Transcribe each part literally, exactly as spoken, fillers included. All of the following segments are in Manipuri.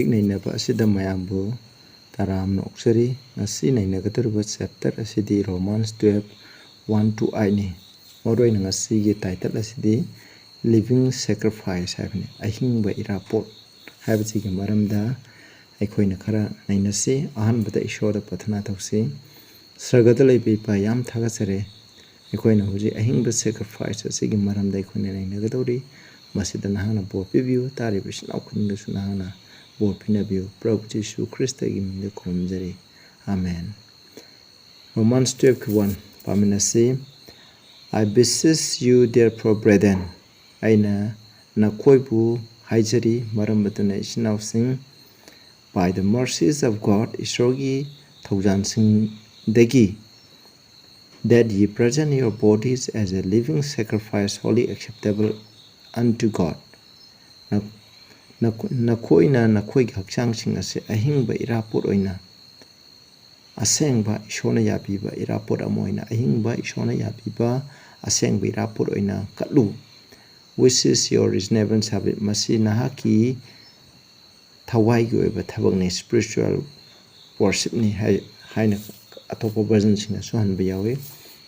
ꯅꯩꯅꯕ ꯑꯁꯤꯗ ꯃꯌꯥꯝꯕꯨ ꯇꯔꯥꯝꯅ ꯑꯣꯛꯆꯔꯤ꯫ ꯉꯁꯤ ꯅꯩꯅꯒꯗꯧꯔꯤꯕ chapter ꯑꯁꯤꯗꯤ Romans twelve, one to eight ꯅꯤ꯫ ꯃꯔꯨꯑꯣꯏꯅ ꯉꯁꯤꯒꯤ title ꯑꯁꯤꯗꯤ Living Sacrifice ꯍꯥꯏꯕꯅꯤ, ꯑꯍꯤꯡꯕ ꯏꯔꯥꯄꯣꯠ ꯍꯥꯏꯕꯁꯤꯒꯤ ꯃꯔꯝꯗ ꯑꯩꯈꯣꯏꯅ ꯈꯔ ꯅꯩꯅꯁꯤ꯫ ꯑꯍꯥꯟꯕꯗ ꯏꯁꯣꯔꯗ ꯄ꯭ꯔꯊꯅꯥ ꯇꯧꯁꯤ꯫ ꯁꯔꯒꯗ ꯂꯩꯕ ꯏꯄꯥ, ꯌꯥꯝ ꯊꯥꯒꯠꯆꯔꯤ꯫ ꯑꯩꯈꯣꯏꯅ ꯍꯧꯖꯤꯛ ꯑꯍꯤꯡꯕ sacrifice ꯑꯁꯤꯒꯤ ꯃꯔꯝꯗ ꯑꯩꯈꯣꯏꯅ ꯅꯩꯅꯒꯗꯧꯔꯤ꯫ ꯃꯁꯤꯗ ꯅꯍꯥꯛꯅ ꯕꯣꯔ ꯄꯤꯕꯤꯌꯨ꯫ ꯇꯥꯔꯤꯕ ꯏꯆꯤꯟ ꯏꯅꯥꯎ ꯈꯨꯗꯤꯡꯗꯁꯨ ꯅꯍꯥꯛꯅ ꯕꯣꯔ ꯄꯤꯅꯕꯤꯌꯨ꯫ ꯄ꯭ꯔꯚꯨ ꯖꯤꯁꯨ ꯈ꯭ꯔꯤꯁꯇꯒꯤ ꯃꯤꯡꯗ ꯈꯨꯔꯨꯝꯖꯔꯤ꯫ ꯑꯥꯃꯦꯟ꯫ Romans twelve one ꯄꯥꯃꯤꯟꯅꯁꯤ꯫ "I beseech you, therefore, brethren," ꯑꯩꯅ ꯅꯈꯣꯏꯕꯨ ꯍꯥꯏꯖꯔꯤ, ꯃꯔꯝ ꯑꯗꯨꯅ ꯏꯆꯤꯟ ꯏꯅꯥꯎꯁꯤꯡ, "by the mercies of God," ꯏꯁꯣꯔꯒꯤ ꯊꯧꯖꯥꯜꯁꯤꯡꯗꯒꯤ, "that ye present your bodies as a living sacrifice, holy, acceptable unto God." ꯅ-, ꯅꯈꯣ-, ꯅꯈꯣꯏꯅ ꯅꯈꯣꯏꯒꯤ ꯍꯛꯆꯥꯡꯁꯤꯡ ꯑꯁꯤ ꯑꯍꯤꯡꯕ ꯏꯔꯥꯄꯣꯠ ꯑꯣꯏꯅ, ꯑꯁꯦꯡꯕ ꯏꯁꯣꯔꯅ ꯌꯥꯕꯤꯕ ꯏꯔꯥꯄꯣꯠ ꯑꯃ ꯑꯣꯏꯅ, ꯑꯍꯤꯡꯕ ꯏꯁꯣꯔꯅ ꯌꯥꯕꯤꯕ ꯑꯁꯦꯡꯕ ꯏꯔꯥꯄꯣꯠ ꯑꯣꯏꯅ ꯀꯠꯂꯨ, "which is your reasonable service." ꯃꯁꯤ ꯅꯍꯥꯛꯀꯤ ꯊꯋꯥꯏꯒꯤ ꯑꯣꯏꯕ ꯊꯕꯛꯅꯤ, spiritual worshipꯅꯤ ꯍꯥꯏ-, ꯍꯥꯏꯅ ꯑꯇꯣꯞꯄ versionꯁꯤꯡꯅꯁꯨ ꯍꯟꯕ ꯌꯥꯎꯏ꯫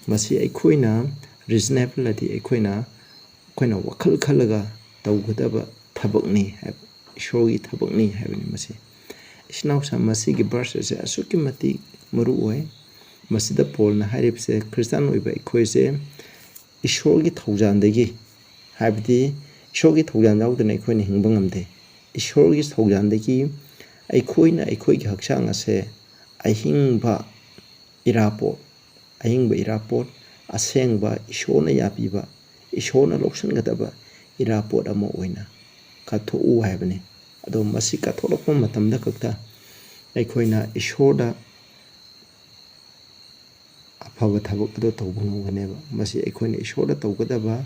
ꯃꯁꯤ ꯑꯩꯈꯣꯏꯅ reasonable ꯑꯗꯤ ꯑꯩꯈꯣꯏꯅ, ꯑꯩꯈꯣꯏꯅ ꯋꯥꯈꯜ ꯈꯜꯂꯒ ꯇꯧꯒꯗꯕ ꯊꯕꯛꯅꯤ ꯍꯥꯏꯕ, ꯏꯁꯣꯔꯒꯤ ꯊꯕꯛꯅꯤ ꯍꯥꯏꯕꯅꯤ ꯃꯁꯤ꯫ ꯏꯆꯤꯟ ꯏꯅꯥꯎꯁꯤꯡ, ꯃꯁꯤꯒꯤ verse ꯑꯁꯦ ꯑꯁꯨꯛꯀꯤ ꯃꯇꯤꯛ ꯃꯔꯨ ꯑꯣꯏ꯫ ꯃꯁꯤꯗ ꯄꯣꯜꯅ ꯍꯥꯏꯔꯤꯕꯁꯦ, ꯈ꯭ꯔꯤꯁꯇꯥꯟ ꯑꯣꯏꯕ ꯑꯩꯈꯣꯏꯁꯦ ꯏꯁꯣꯔꯒꯤ ꯊꯧꯖꯥꯜꯗꯒꯤ, ꯍꯥꯏꯕꯗꯤ ꯏꯁꯣꯔꯒꯤ ꯊꯧꯖꯥꯜ ꯌꯥꯎꯗꯅ ꯑꯩꯈꯣꯏꯅ ꯍꯤꯡꯕ ꯉꯝꯗꯦ꯫ ꯏꯁꯣꯔꯒꯤ ꯊꯧꯖꯥꯜꯗꯒꯤ ꯑꯩꯈꯣꯏꯅ ꯑꯩꯈꯣꯏꯒꯤ ꯍꯛꯆꯥꯡ ꯑꯁꯦ ꯑꯍꯤꯡꯕ ꯏꯔꯥꯄꯣꯠ, ꯑꯍꯤꯡꯕ ꯏꯔꯥꯄꯣꯠ, ꯑꯁꯦꯡꯕ ꯏꯁꯣꯔꯅ ꯌꯥꯕꯤꯕ, ꯏꯁꯣꯔꯅ ꯂꯧꯁꯤꯟꯒꯗꯕ ꯏꯔꯥꯄꯣꯠ ꯑꯃ ꯑꯣꯏꯅ ꯀꯠꯊꯣꯛꯎ ꯍꯥꯏꯕꯅꯤ꯫ ꯑꯗꯣ ꯃꯁꯤ ꯀꯠꯊꯣꯛꯂꯛꯄ ꯃꯇꯝꯗ ꯈꯛꯇ ꯑꯩꯈꯣꯏꯅ ꯏꯁꯣꯔꯗ ꯑꯐꯕ ꯊꯕꯛ ꯑꯗꯨ ꯇꯧꯕ ꯉꯝꯒꯅꯦꯕ꯫ ꯃꯁꯤ ꯑꯩꯈꯣꯏꯅ ꯏꯁꯣꯔꯗ ꯇꯧꯒꯗꯕ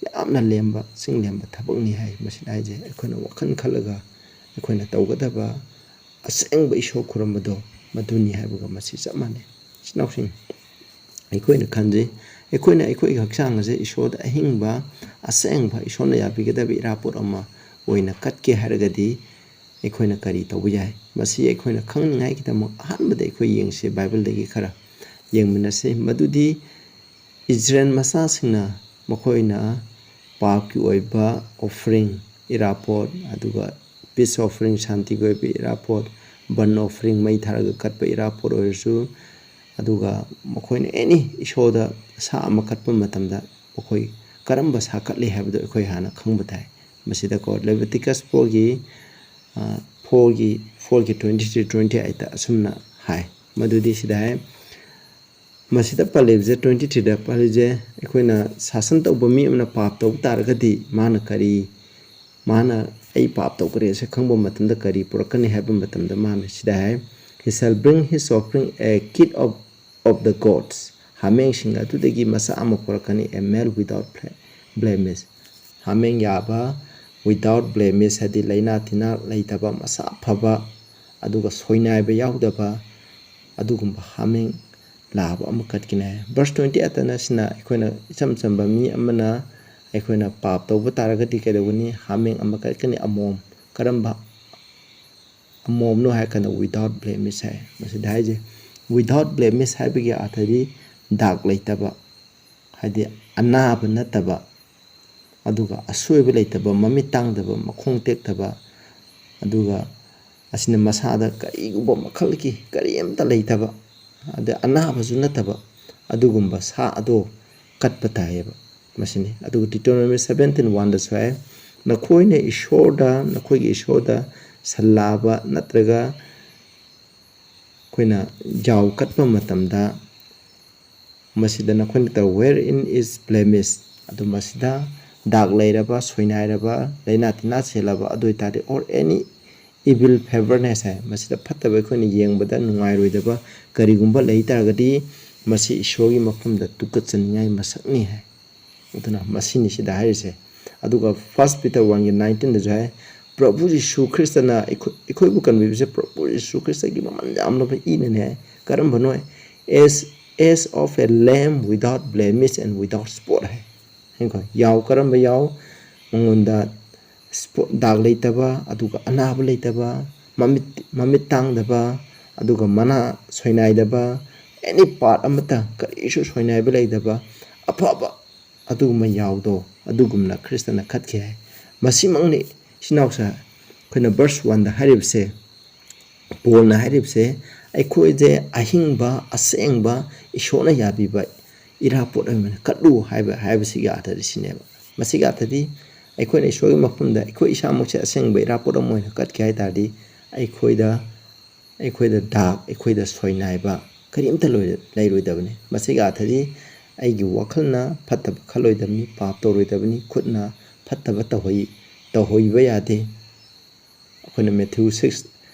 ꯌꯥꯝꯅ ꯂꯦꯝꯕ, ꯆꯤꯡ ꯂꯦꯝꯕ ꯊꯕꯛꯅꯤ ꯍꯥꯏ꯫ ꯃꯁꯤꯅ ꯍꯥꯏꯁꯦ, ꯑꯩꯈꯣꯏꯅ ꯋꯥꯈꯜ ꯈꯜꯂꯒ ꯑꯩꯈꯣꯏꯅ ꯇꯧꯒꯗꯕ ꯑꯁꯦꯡꯕ ꯏꯁꯣꯔ ꯈꯨꯔꯨꯝꯕꯗꯣ ꯃꯗꯨꯅꯤ ꯍꯥꯏꯕꯒ ꯃꯁꯤ ꯆꯞ ꯃꯥꯟꯅꯩ꯫ ꯏꯆꯤꯟ ꯏꯅꯥꯎꯁꯤꯡ, ꯑꯩꯈꯣꯏꯅ ꯈꯟꯖꯩ, ꯑꯩꯈꯣꯏꯅ ꯑꯩꯈꯣꯏꯒꯤ ꯍꯛꯆꯥꯡ ꯑꯁꯦ ꯏꯁꯣꯔꯗ ꯑꯍꯤꯡꯕ, ꯑꯁꯦꯡꯕ ꯏꯁꯣꯔꯅ ꯌꯥꯕꯤꯒꯗꯕ ꯏꯔꯥꯄꯣꯠ ꯑꯃ ꯑꯣꯏꯅ ꯀꯠꯀꯦ ꯍꯥꯏꯔꯒꯗꯤ, ꯑꯩꯈꯣꯏꯅ ꯀꯔꯤ ꯇꯧꯕ ꯌꯥꯏ? ꯃꯁꯤ ꯑꯩꯈꯣꯏꯅ ꯈꯪꯅꯤꯡꯉꯥꯏꯒꯤꯗꯃꯛ ꯑꯍꯥꯟꯕꯗ ꯑꯩꯈꯣꯏ ꯌꯦꯡꯁꯤ, ꯕꯥꯏꯕꯜꯗꯒꯤ ꯈꯔ ꯌꯦꯡꯃꯤꯟꯅꯁꯤ꯫ ꯃꯗꯨꯗꯤ ꯏꯖꯔꯦꯜ ꯃꯆꯥꯁꯤꯡꯅ ꯃꯈꯣꯏꯅ ꯄꯥꯞꯀꯤ ꯑꯣꯏꯕ offering, ꯏꯔꯥꯄꯣꯠ, ꯑꯗꯨꯒ peace offering, ꯁꯥꯟꯇꯤꯒꯤ ꯑꯣꯏꯕ ꯏꯔꯥꯄꯣꯠ, burnt offering, ꯃꯩ ꯊꯥꯔꯒ ꯀꯠꯄ ꯏꯔꯥꯄꯣꯠ ꯑꯣꯏꯔꯁꯨ, ꯑꯗꯨꯒ ꯃꯈꯣꯏꯅ ꯑꯦꯅꯤ ꯏꯁꯣꯔꯗ ꯁꯥ ꯑꯃ ꯀꯠꯄ ꯃꯇꯝꯗ ꯃꯈꯣꯏ ꯀꯔꯝꯕ ꯁꯥ ꯀꯠꯂꯤ ꯍꯥꯏꯕꯗꯨ ꯑꯩꯈꯣꯏ ꯍꯥꯟꯅ ꯈꯪꯕ ꯇꯥꯏ꯫ ꯃꯁꯤꯗꯀꯣ ꯂꯦꯕꯤꯇꯤꯀꯁ ꯐꯣꯔꯒꯤ ꯐꯣꯔꯒꯤ ꯐꯣꯔꯒꯤ ꯇ꯭ꯋꯦꯟꯇꯤ ꯊ꯭ꯔꯤ ꯇ꯭ꯋꯦꯟꯇꯤ ꯑꯩꯠꯇ ꯑꯁꯨꯝꯅ ꯍꯥꯏ꯫ ꯃꯗꯨꯗꯤ ꯁꯤꯗ ꯍꯥꯏ, ꯃꯁꯤꯗ ꯄꯜꯂꯤꯕꯁꯦ, ꯇ꯭ꯋꯦꯟꯇꯤ ꯊ꯭ꯔꯤꯗ ꯄꯜꯂꯤꯁꯦ, ꯑꯩꯈꯣꯏꯅ ꯁꯥꯁꯟ ꯇꯧꯕ ꯃꯤ ꯑꯃꯅ ꯄꯥꯞ ꯇꯧꯕ ꯇꯥꯔꯒꯗꯤ ꯃꯥꯅ ꯀꯔꯤ, ꯃꯥꯅ ꯑꯩ ꯄꯥꯞ ꯇꯧꯈ꯭ꯔꯦꯁꯦ ꯈꯪꯕ ꯃꯇꯝꯗ ꯀꯔꯤ ꯄꯨꯔꯛꯀꯅꯤ ꯍꯥꯏꯕ ꯃꯇꯝꯗ ꯃꯥꯅ ꯁꯤꯗ ꯍꯥꯏ, "He shall bring his offering, a kid of, of the goats." ꯍꯥꯃꯦꯡꯁꯤꯡ ꯑꯗꯨꯗꯒꯤ ꯃꯆꯥ ꯑꯃ ꯄꯨꯔꯛꯀꯅꯤ, "a male without blemish." ꯍꯥꯃꯦꯡ ꯌꯥꯕ, without blemish ꯍꯥꯏꯗꯤ ꯂꯥꯏꯅꯥ ꯇꯤꯟꯅꯥ ꯂꯩꯇꯕ, ꯃꯁꯥ ꯐꯕ, ꯑꯗꯨꯒ ꯁꯣꯏꯅꯥꯏꯕ ꯌꯥꯎꯗꯕ, ꯑꯗꯨꯒꯨꯝꯕ ꯍꯥꯃꯦꯡ ꯂꯥꯕ ꯑꯃ ꯀꯠꯀꯅꯤ ꯍꯥꯏ꯫ ꯚꯔꯁ ꯇ꯭ꯋꯦꯟꯇꯤ ꯑꯩꯠꯇꯅ ꯁꯤꯅ ꯑꯩꯈꯣꯏꯅ ꯏꯆꯝ ꯆꯝꯕ ꯃꯤ ꯑꯃꯅ ꯑꯩꯈꯣꯏꯅ ꯄꯥꯞ ꯇꯧꯕ ꯇꯥꯔꯒꯗꯤ ꯀꯩꯗꯧꯒꯅꯤ? ꯍꯥꯃꯦꯡ ꯑꯃ ꯀꯠꯀꯅꯤ, ꯑꯃꯣꯝ꯫ ꯀꯔꯝꯕ ꯑꯃꯣꯝꯅꯣ ꯍꯥꯏꯔ ꯀꯥꯟꯗ without blemish ꯍꯥꯏ꯫ ꯃꯁꯤꯗ ꯍꯥꯏꯁꯦ without blemish ꯍꯥꯏꯕꯒꯤ ꯑꯥꯔꯊꯗꯤ ꯗꯥꯛ ꯂꯩꯇꯕ, ꯍꯥꯏꯗꯤ ꯑꯅꯥꯕ ꯅꯠꯇꯕ, ꯑꯗꯨꯒ ꯑꯁꯣꯏꯕ ꯂꯩꯇꯕ, ꯃꯃꯤꯠ ꯇꯥꯡꯗꯕ, ꯃꯈꯣꯡ ꯇꯦꯛꯇꯕ, ꯑꯗꯨꯒ ꯑꯁꯤꯅ ꯃꯁꯥꯗ ꯀꯔꯤꯒꯨꯝꯕ ꯃꯈꯜꯒꯤ ꯀꯔꯤꯝꯇ ꯂꯩꯇꯕ, ꯑꯗ ꯑꯅꯥꯕꯁꯨ ꯅꯠꯇꯕ, ꯑꯗꯨꯒꯨꯝꯕ ꯁꯥ ꯑꯗꯣ ꯀꯠꯄ ꯇꯥꯏꯌꯦꯕ꯫ ꯃꯁꯤꯅꯤ꯫ ꯑꯗꯨꯒ Deuteronomy seventeen one ꯗꯁꯨ ꯍꯥꯏ, "ꯅꯈꯣꯏꯅ ꯏꯁꯣꯔꯗ, ꯅꯈꯣꯏꯒꯤ ꯏꯁꯣꯔꯗ ꯁꯟ ꯂꯥꯕ ꯅꯠꯇ꯭ꯔꯒ ꯑꯩꯈꯣꯏꯅ ꯌꯥꯎ ꯀꯠꯄ ꯃꯇꯝꯗ ꯃꯁꯤꯗ ꯅꯈꯣꯏꯅ ꯇꯧ, wherein is blemish, ꯑꯗꯨ ꯃꯁꯤꯗ ꯗꯥꯛ ꯂꯩꯔꯕ, ꯁꯣꯏꯅꯥꯏꯔꯕ, ꯂꯥꯏꯅꯥ ꯇꯤꯟꯅꯥ ꯆꯦꯜꯂꯕ ꯑꯗꯨ ꯑꯣꯏꯇꯥꯔꯗꯤ, or any evil favourness ꯍꯥꯏ, ꯃꯁꯤꯗ ꯐꯠꯇꯕ ꯑꯩꯈꯣꯏꯅ ꯌꯦꯡꯕꯗ ꯅꯨꯡꯉꯥꯏꯔꯣꯏꯗꯕ ꯀꯔꯤꯒꯨꯝꯕ ꯂꯩ ꯇꯥꯔꯒꯗꯤ ꯃꯁꯤ ꯏꯁꯣꯔꯒꯤ ꯃꯐꯝꯗ ꯇꯨꯀꯠꯆꯅꯤꯡꯉꯥꯏ ꯃꯁꯛꯅꯤ ꯍꯥꯏ꯫ ꯑꯗꯨꯅ ꯃꯁꯤꯅꯤ ꯁꯤꯗ ꯍꯥꯏꯔꯤꯁꯦ꯫ ꯑꯗꯨꯒ First Peter one ꯒꯤ nineteen ꯗꯁꯨ ꯍꯥꯏ, ꯄ꯭ꯔꯚꯨ ꯖꯤꯁꯨ ꯈ꯭ꯔꯤꯁꯇꯅ ꯑꯩꯈꯣꯏ, ꯑꯩꯈꯣꯏꯕꯨ ꯀꯟꯕꯤꯕꯁꯦ ꯄ꯭ꯔꯚꯨ ꯖꯤꯁꯨ ꯈ꯭ꯔꯤꯁꯇꯒꯤ ꯃꯃꯜ ꯌꯥꯝꯂꯕ ꯏꯅꯅꯦ ꯍꯥꯏ꯫ ꯀꯔꯝꯕꯅꯣ? "As, as of a lamb without blemish and without spot" ꯍꯥꯏ꯫ ꯌꯦꯡꯉꯨꯀꯣ, ꯌꯥꯎ, ꯀꯔꯝꯕ ꯌꯥꯎ? ꯃꯉꯣꯟꯗ ꯁ꯭ꯄꯣ-, ꯗꯥꯛ ꯂꯩꯇꯕ, ꯑꯗꯨꯒ ꯑꯅꯥꯕ ꯂꯩꯇꯕ, ꯃꯃꯤꯠ, ꯃꯃꯤꯠ ꯇꯥꯡꯗꯕ, ꯑꯗꯨꯒ ꯃꯅꯥ ꯁꯣꯏꯅꯥꯏꯗꯕ, ꯑꯦꯅꯤ ꯄꯥꯔꯠ ꯑꯃꯠꯇ ꯀꯔꯤꯁꯨ ꯁꯣꯏꯅꯥꯏꯕ ꯂꯩꯇꯕ, ꯑꯐꯕ ꯑꯗꯨꯒꯨꯝꯕ ꯌꯥꯎꯗꯣ, ꯑꯗꯨꯒꯨꯝꯅ ꯈ꯭ꯔꯤꯁꯇꯅ ꯈꯠꯈꯤ ꯍꯥꯏ꯫ ꯃꯁꯤꯃꯛꯅꯤ ꯏꯆꯤꯟ ꯏꯅꯥꯎꯁꯦ ꯑꯩꯈꯣꯏꯅ ꯚꯔꯁ ꯋꯥꯟꯗ ꯍꯥꯏꯔꯤꯕꯁꯦ, ꯄꯣꯜꯅ ꯍꯥꯏꯔꯤꯕꯁꯦ, ꯑꯩꯈꯣꯏꯁꯦ ꯑꯍꯤꯡꯕ, ꯑꯁꯦꯡꯕ, ꯏꯁꯣꯔꯅ ꯌꯥꯕꯤꯕ ꯏꯔꯥꯄꯣꯠ ꯑꯃ ꯑꯣꯏꯅ ꯀꯠꯂꯨ ꯍꯥꯏꯕ, ꯍꯥꯏꯕꯁꯤꯒꯤ ꯑꯥꯔꯊꯗꯤ ꯁꯤꯅꯦꯕ꯫ ꯃꯁꯤꯒꯤ ꯑꯥꯔꯊꯗꯤ ꯑꯩꯈꯣꯏꯅ ꯏꯁꯣꯔꯒꯤ ꯃꯐꯝꯗ ꯑꯩꯈꯣꯏ ꯏꯁꯥꯃꯛꯁꯦ ꯑꯁꯦꯡꯕ ꯏꯔꯥꯄꯣꯠ ꯑꯃ ꯑꯣꯏꯅ ꯀꯠꯀꯦ ꯍꯥꯏ ꯇꯥꯔꯗꯤ, ꯑꯩꯈꯣꯏꯗ, ꯑꯩꯈꯣꯏꯗ ꯗꯥꯛ, ꯑꯩꯈꯣꯏꯗ ꯁꯣꯏꯅꯥꯏꯕ ꯀꯔꯤꯝꯇ ꯂꯣꯏ-, ꯂꯩꯔꯣꯏꯗꯕꯅꯤ꯫ ꯃꯁꯤꯒꯤ ꯑꯥꯔꯊꯗꯤ ꯑꯩꯒꯤ ꯋꯥꯈꯜꯅ ꯐꯠꯇꯕ ꯈꯜꯂꯣꯏꯗꯕꯅꯤ, ꯄꯥꯞ ꯇꯧꯔꯣꯏꯗꯕꯅꯤ, ꯈꯨꯠꯅ ꯐꯠꯇꯕ ꯇꯧꯍꯩ-, ꯇꯧꯍꯩꯕ ꯌꯥꯗꯦ꯫ ꯑꯩꯈꯣꯏꯅ ꯃꯦꯊ꯭ꯌꯨ ꯁꯤꯛꯁ,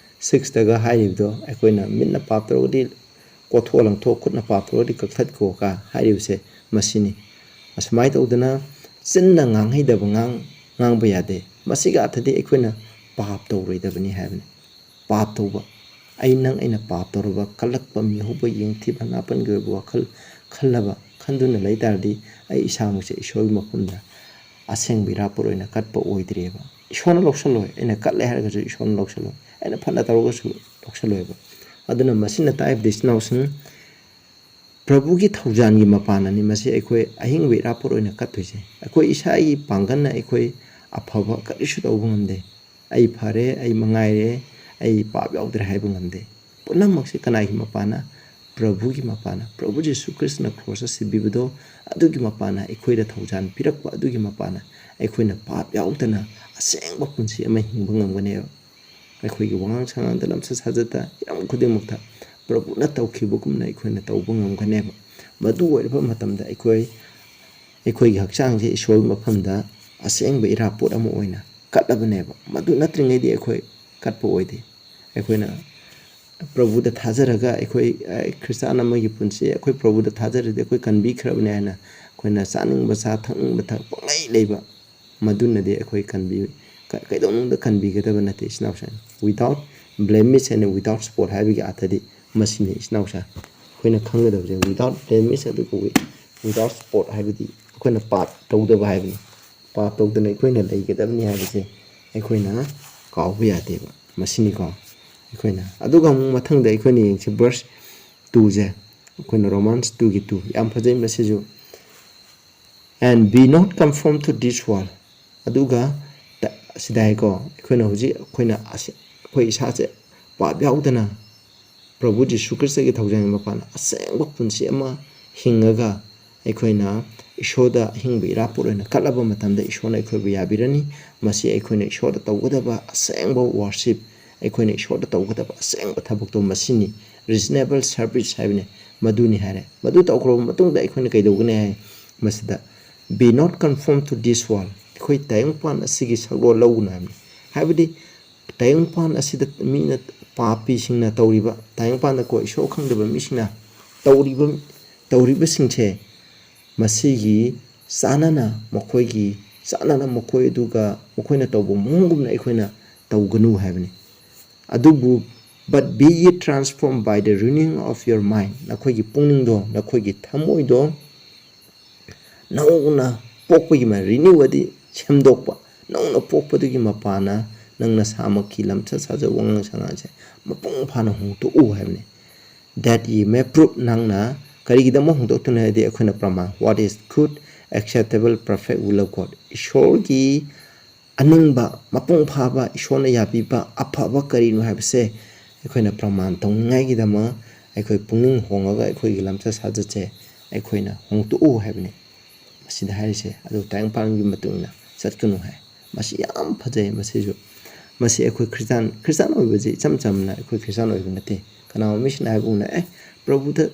ꯁꯤꯛꯁꯇꯒ ꯍꯥꯏꯔꯤꯕꯗꯣ, ꯑꯩꯈꯣꯏꯅ ꯃꯤꯠꯅ ꯄꯥꯞ ꯇꯧꯔꯒꯗꯤ ꯀꯣꯊꯣꯛꯑ ꯂꯪꯊꯣꯛ, ꯈꯨꯠꯅ ꯄꯥꯞ ꯇꯧꯔꯒꯗꯤ ꯀꯛꯊꯠꯈꯣ ꯀ ꯍꯥꯏꯔꯤꯕꯁꯦ ꯃꯁꯤꯅꯤ꯫ ꯑꯁꯨꯃꯥꯏꯅ ꯇꯧꯗꯅ ꯆꯤꯟꯅ ꯉꯥꯡꯍꯩꯗꯕ ꯉꯥꯡ-, ꯉꯥꯡꯕ ꯌꯥꯗꯦ꯫ ꯃꯁꯤꯒꯤ ꯑꯥꯔꯊꯗꯤ ꯑꯩꯈꯣꯏꯅ ꯄꯥꯞ ꯇꯧꯔꯣꯏꯗꯕꯅꯤ ꯍꯥꯏꯕꯅꯤ꯫ ꯄꯥꯞ ꯇꯧꯕ, ꯑꯩ ꯅꯪ ꯑꯩꯅ ꯄꯥꯞ ꯇꯧꯔꯕ, ꯀꯜꯂꯛꯄ, ꯃꯤꯍꯧꯕ, ꯌꯦꯡꯊꯤꯕ, ꯅꯥꯄꯟꯒꯤ ꯑꯣꯏꯕ ꯋꯥꯈꯜ ꯈꯜꯂꯕ, ꯈꯟꯗꯨꯅ ꯂꯩ ꯇꯥꯔꯗꯤ, ꯑꯩ ꯏꯁꯥꯃꯛꯁꯦ ꯏꯁꯣꯔꯒꯤ ꯃꯐꯝꯗ ꯑꯁꯦꯡꯕ ꯏꯔꯥꯄꯣꯠ ꯑꯣꯏꯅ ꯀꯠꯄ ꯑꯣꯏꯗ꯭ꯔꯦꯕ꯫ ꯏꯁꯣꯔꯅ ꯂꯧꯁꯜꯂꯣꯏ, ꯑꯩꯅ ꯀꯠꯂꯦ ꯍꯥꯏꯔꯒꯁꯨ ꯏꯁꯣꯔꯅ ꯂꯧꯁꯜꯂꯣꯏ, ꯑꯩꯅ ꯐꯅ ꯇꯧꯔꯒꯁꯨ ꯂꯧꯁꯜꯂꯣꯏꯕ꯫ ꯑꯗꯨꯅ ꯃꯁꯤꯅ ꯇꯥꯛꯏꯕꯗꯤ, ꯏꯆꯤꯟ ꯏꯅꯥꯎꯁꯤꯡ, ꯄ꯭ꯔꯚꯨꯒꯤ ꯊꯧꯖꯥꯟꯒꯤ ꯃꯄꯥꯟꯅꯅꯤ ꯃꯁꯤ ꯑꯩꯈꯣꯏ ꯑꯍꯤꯡꯕ ꯏꯔꯥꯄꯣꯠ ꯑꯣꯏꯅ ꯀꯠꯇꯣꯏꯁꯦ꯫ ꯑꯩꯈꯣꯏ ꯏꯁꯥꯒꯤ ꯄꯥꯡꯒꯜꯅ ꯑꯩꯈꯣꯏ ꯑꯐꯕ ꯀꯔꯤꯁꯨ ꯇꯧꯕ ꯉꯝꯗꯦ꯫ "ꯑꯩ ꯐꯔꯦ, ꯑꯩ ꯃꯉꯥꯏꯔꯦ, ꯑꯩ ꯄꯥꯞ ꯌꯥꯎꯗ꯭ꯔꯦ" ꯍꯥꯏꯕ ꯉꯝꯗꯦ꯫ ꯄꯨꯝꯅꯃꯛꯁꯦ ꯀꯅꯥꯒꯤ ꯃꯄꯥꯟꯅ? ꯄ꯭ꯔꯚꯨꯒꯤ ꯃꯄꯥꯟꯅ꯫ ꯄ꯭ꯔꯚꯨ ꯖꯤꯁꯨ ꯈ꯭ꯔꯤꯁꯇꯅ ꯀ꯭ꯔꯣꯁꯇ ꯁꯤꯕꯤꯕꯗꯣ, ꯑꯗꯨꯒꯤ ꯃꯄꯥꯟꯅ ꯑꯩꯈꯣꯏꯗ ꯊꯧꯖꯥꯟ ꯄꯤꯔꯛꯄ, ꯑꯗꯨꯒꯤ ꯃꯄꯥꯟꯅ ꯑꯩꯈꯣꯏꯅ ꯄꯥꯞ ꯌꯥꯎꯗꯅ ꯑꯁꯦꯡꯕ ꯄꯨꯟꯁꯤ ꯑꯃ ꯍꯤꯡꯕ ꯉꯝꯒꯅꯦꯕ꯫ ꯑꯩꯈꯣꯏꯒꯤ ꯋꯥꯉꯥꯡ ꯁꯉꯥꯡꯗ, ꯂꯝꯆꯠ ꯁꯥꯖꯠꯇ, ꯍꯤꯔꯝ ꯈꯨꯗꯤꯡꯃꯛꯇ ꯄ꯭ꯔꯚꯨꯅ ꯇꯧꯈꯤꯕꯒꯨꯝꯅ ꯑꯩꯈꯣꯏꯅ ꯇꯧꯕ ꯉꯝꯒꯅꯦꯕ꯫ ꯃꯗꯨ ꯑꯣꯏꯔꯕ ꯃꯇꯝꯗ ꯑꯩꯈꯣꯏ, ꯑꯩꯈꯣꯏꯒꯤ ꯍꯛꯆꯥꯡꯁꯦ ꯏꯁꯣꯔꯒꯤ ꯃꯐꯝꯗ ꯑꯁꯦꯡꯕ ꯏꯔꯥꯄꯣꯠ ꯑꯃ ꯑꯣꯏꯅ ꯀꯠꯂꯕꯅꯦꯕ꯫ ꯃꯗꯨ ꯅꯠꯇ꯭ꯔꯤꯉꯩꯗꯤ ꯑꯩꯈꯣꯏ ꯀꯠꯄ ꯑꯣꯏꯗꯦ꯫ ꯑꯩꯈꯣꯏꯅ ꯄ꯭ꯔꯚꯨꯗ ꯊꯥꯖꯔꯒ ꯑꯩꯈꯣꯏ, ꯑ, ꯈ꯭ꯔꯤꯁꯇꯥꯟ ꯑꯃꯒꯤ ꯄꯨꯟꯁꯤ, ꯑꯩꯈꯣꯏ ꯄ꯭ꯔꯚꯨꯗ ꯊꯥꯖꯔꯗꯤ ꯑꯩꯈꯣꯏ ꯀꯟꯕꯤꯈ꯭ꯔꯕꯅꯦ ꯍꯥꯏꯅ ꯑꯩꯈꯣꯏꯅ ꯆꯥꯅꯤꯡꯕ ꯆꯥ, ꯊꯛꯅꯤꯡꯕ ꯊꯛ, ꯄꯪꯂꯩ ꯂꯩꯕ, ꯃꯗꯨꯅꯗꯤ ꯑꯩꯈꯣꯏ ꯀꯟꯕꯤ-, ꯀ-, ꯀꯩꯗꯧꯅꯨꯡꯗ ꯀꯟꯕꯤꯒꯗꯕ ꯅꯠꯇꯦ, ꯏꯆꯤꯟ ꯏꯅꯥꯎꯁꯤꯡ꯫ Without blemish and without spot ꯍꯥꯏꯕꯒꯤ ꯑꯥꯔꯊꯗꯤ ꯃꯁꯤꯅꯤ, ꯏꯆꯤꯟ ꯏꯅꯥꯎꯁꯤꯡ꯫ ꯑꯩꯈꯣꯏꯅ ꯈꯪꯒꯗꯕꯁꯦ, without blemish ꯑꯗꯨꯒ wi-, without spot ꯍꯥꯏꯕꯗꯤ ꯑꯩꯈꯣꯏꯅ ꯄꯥꯞ ꯇꯧꯗꯕ ꯍꯥꯏꯕꯅꯤ꯫ ꯄꯥꯞ ꯇꯧꯗꯅ ꯑꯩꯈꯣꯏꯅ ꯂꯩꯒꯗꯕꯅꯤ ꯍꯥꯏꯕꯁꯦ ꯑꯩꯈꯣꯏꯅ ꯀꯥꯎꯕ ꯌꯥꯗꯦꯕ꯫ ꯃꯁꯤꯅꯤꯀꯣ ꯑꯩꯈꯣꯏꯅ꯫ ꯑꯗꯨꯒ ꯑꯃꯨꯛ ꯃꯊꯪꯗ ꯑꯩꯈꯣꯏꯅ ꯌꯦꯡꯁꯤ verse two ꯁꯦ, ꯑꯩꯈꯣꯏꯅ Romans two ꯒꯤ two꯫ ꯌꯥꯝ ꯐꯖꯩ ꯃꯁꯤꯁꯨ꯫ "And be not conformed to this world"꯫ ꯑꯗꯨꯒ ꯇ-, ꯁꯤꯗ ꯍꯥꯏꯀꯣ, ꯑꯩꯈꯣꯏꯅ ꯍꯧꯖꯤꯛ ꯑꯩꯈꯣꯏꯅ ꯑꯁꯤ-, ꯑꯩꯈꯣꯏ ꯏꯁꯥꯁꯦ ꯄꯥꯞ ꯌꯥꯎꯗꯅ ꯄ꯭ꯔꯚꯨ ꯖꯤꯁꯨ ꯈ꯭ꯔꯤꯁꯇꯒꯤ ꯊꯧꯖꯥꯜꯒꯤ ꯃꯄꯥꯟꯅ ꯑꯁꯦꯡꯕ ꯄꯨꯟꯁꯤ ꯑꯃ ꯍꯤꯡꯉꯒ ꯑꯩꯈꯣꯏꯅ ꯏꯁꯣꯔꯗ ꯑꯍꯤꯡꯕ ꯏꯔꯥꯕꯣꯠ ꯑꯣꯏꯅ ꯀꯠꯂꯕ ꯃꯇꯝꯗ ꯏꯁꯣꯔꯅ ꯑꯩꯈꯣꯏꯕꯨ ꯌꯥꯕꯤꯔꯅꯤ꯫ ꯃꯁꯤ ꯑꯩꯈꯣꯏꯅ ꯏꯁꯣꯔꯗ ꯇꯧꯒꯗꯕ ꯑꯁꯦꯡꯕ worship, ꯑꯩꯈꯣꯏꯅ ꯏꯁꯣꯔꯗ ꯇꯧꯒꯗꯕ ꯑꯁꯦꯡꯕ ꯊꯕꯛꯇꯣ ꯃꯁꯤꯅꯤ꯫ Reasonable service ꯍꯥꯏꯕꯅꯤ, ꯃꯗꯨꯅꯤ ꯍꯥꯏꯔꯦ꯫ ꯃꯗꯨ ꯇꯧꯈ꯭ꯔꯕ ꯃꯇꯨꯡꯗ ꯑꯩꯈꯣꯏꯅ ꯀꯩꯗꯧꯒꯅꯤ ꯍꯥꯏ? ꯃꯁꯤꯗ, "Be not conformed to this world"꯫ ꯑꯩꯈꯣꯏ ꯇꯥꯏꯕꯪꯄꯥꯟ ꯑꯁꯤꯒꯤ ꯁꯛꯂꯣꯟ ꯂꯧꯒꯅꯨ ꯍꯥꯏꯕꯅꯤ꯫ ꯍꯥꯏꯕꯗꯤ ꯇꯥꯏꯕꯪꯄꯥꯟ ꯑꯁꯤꯗ ꯃꯤꯅ, ꯄꯥꯄꯤꯁꯤꯡꯅ ꯇꯧꯔꯤꯕ, ꯇꯥꯏꯕꯪꯄꯥꯟꯗꯀꯣ ꯏꯁꯣꯔ ꯈꯪꯗꯕ ꯃꯤꯁꯤꯡꯅ ꯇꯧꯔꯤꯕ, ꯇꯧꯔꯤꯕꯁꯤꯡꯁꯦ ꯃꯁꯤꯒꯤ ꯆꯥꯟꯅꯅ, ꯃꯈꯣꯏꯒꯤ ꯆꯥꯟꯅꯅ ꯃꯈꯣꯏ ꯑꯗꯨꯒ ꯃꯈꯣꯏꯅ ꯇꯧꯕ ꯃꯑꯣꯡꯒꯨꯝꯅ ꯑꯩꯈꯣꯏꯅ ꯇꯧꯒꯅꯨ ꯍꯥꯏꯕꯅꯤ꯫ ꯑꯗꯨꯕꯨ, "But be ye transformed by the renewing of your mind"꯫ ꯅꯈꯣꯏꯒꯤ ꯄꯨꯛꯅꯤꯡꯗꯣ, ꯅꯈꯣꯏꯒꯤ ꯊꯃꯣꯏꯗꯣ ꯅꯧꯅ ꯄꯣꯛꯄꯒꯤ ꯃ-, renew ꯑꯗꯤ ꯁꯦꯝꯗꯣꯛꯄ, ꯅꯧꯅ ꯄꯣꯛꯄꯗꯨꯒꯤ ꯃꯄꯥꯟꯅ ꯅꯪ ꯅꯁꯥꯃꯛꯀꯤ ꯂꯝꯆꯠ ꯁꯥꯖꯠ ꯋꯥꯉꯥꯡ ꯁꯉꯥꯡꯁꯦ ꯃꯄꯨꯡ ꯐꯥꯅ ꯍꯣꯡꯗꯣꯛꯎ ꯍꯥꯏꯕꯅꯤ꯫ "That ye may prove", ꯅꯪꯅ ꯀꯔꯤꯒꯤꯗꯃꯛ ꯍꯣꯡꯗꯣꯛꯇꯣꯏꯅꯣ ꯍꯥꯏꯗꯤ ꯑꯩꯈꯣꯏꯅ ꯄ꯭ꯔꯃꯥꯟ, "What is good, acceptable, perfect will of God", ꯏꯁꯣꯔꯒꯤ ꯑꯅꯤꯡꯕ, ꯃꯄꯨꯡ ꯐꯥꯕ, ꯏꯁꯣꯔꯅ ꯌꯥꯕꯤꯕ ꯑꯐꯕ ꯀꯔꯤꯅꯣ ꯍꯥꯏꯕꯁꯦ ꯑꯩꯈꯣꯏꯅ ꯄ꯭ꯔꯃꯥꯟ ꯇꯧꯅꯤꯡꯉꯥꯏꯒꯤꯗꯃꯛ ꯑꯩꯈꯣꯏ ꯄꯨꯛꯅꯤꯡ ꯍꯣꯡꯉꯒ ꯑꯩꯈꯣꯏꯒꯤ ꯂꯝꯆꯠ ꯁꯥꯖꯠꯁꯦ ꯑꯩꯈꯣꯏꯅ ꯍꯣꯡꯗꯣꯛꯎ ꯍꯥꯏꯕꯅꯤ꯫ ꯃꯁꯤꯗ ꯍꯥꯏꯔꯤꯁꯦ, ꯑꯗꯨ ꯇꯥꯏꯕꯪꯄꯥꯟꯒꯤ ꯃꯇꯨꯡ ꯏꯟꯅ ꯆꯠꯀꯅꯨ ꯍꯥꯏ꯫ ꯃꯁꯤ ꯌꯥꯝ ꯐꯖꯩ꯫ ꯃꯁꯤꯁꯨ, ꯃꯁꯤ ꯑꯩꯈꯣꯏ ꯈ꯭ꯔꯤꯁꯇꯥꯟ, ꯈ꯭ꯔꯤꯁꯇꯥꯟ ꯑꯣꯏꯕꯁꯤ ꯏꯆꯝ ꯆꯝꯅ ꯑꯩꯈꯣꯏ ꯈ꯭ꯔꯤꯁꯇꯥꯟ ꯑꯣꯏꯕ ꯅꯠꯇꯦ꯫ ꯀꯅꯥꯒꯨꯝꯕ ꯃꯤꯁꯤꯅ ꯍꯥꯏꯕꯒꯨꯝꯅ, "ꯑꯦ, ꯄ꯭ꯔꯚꯨꯗ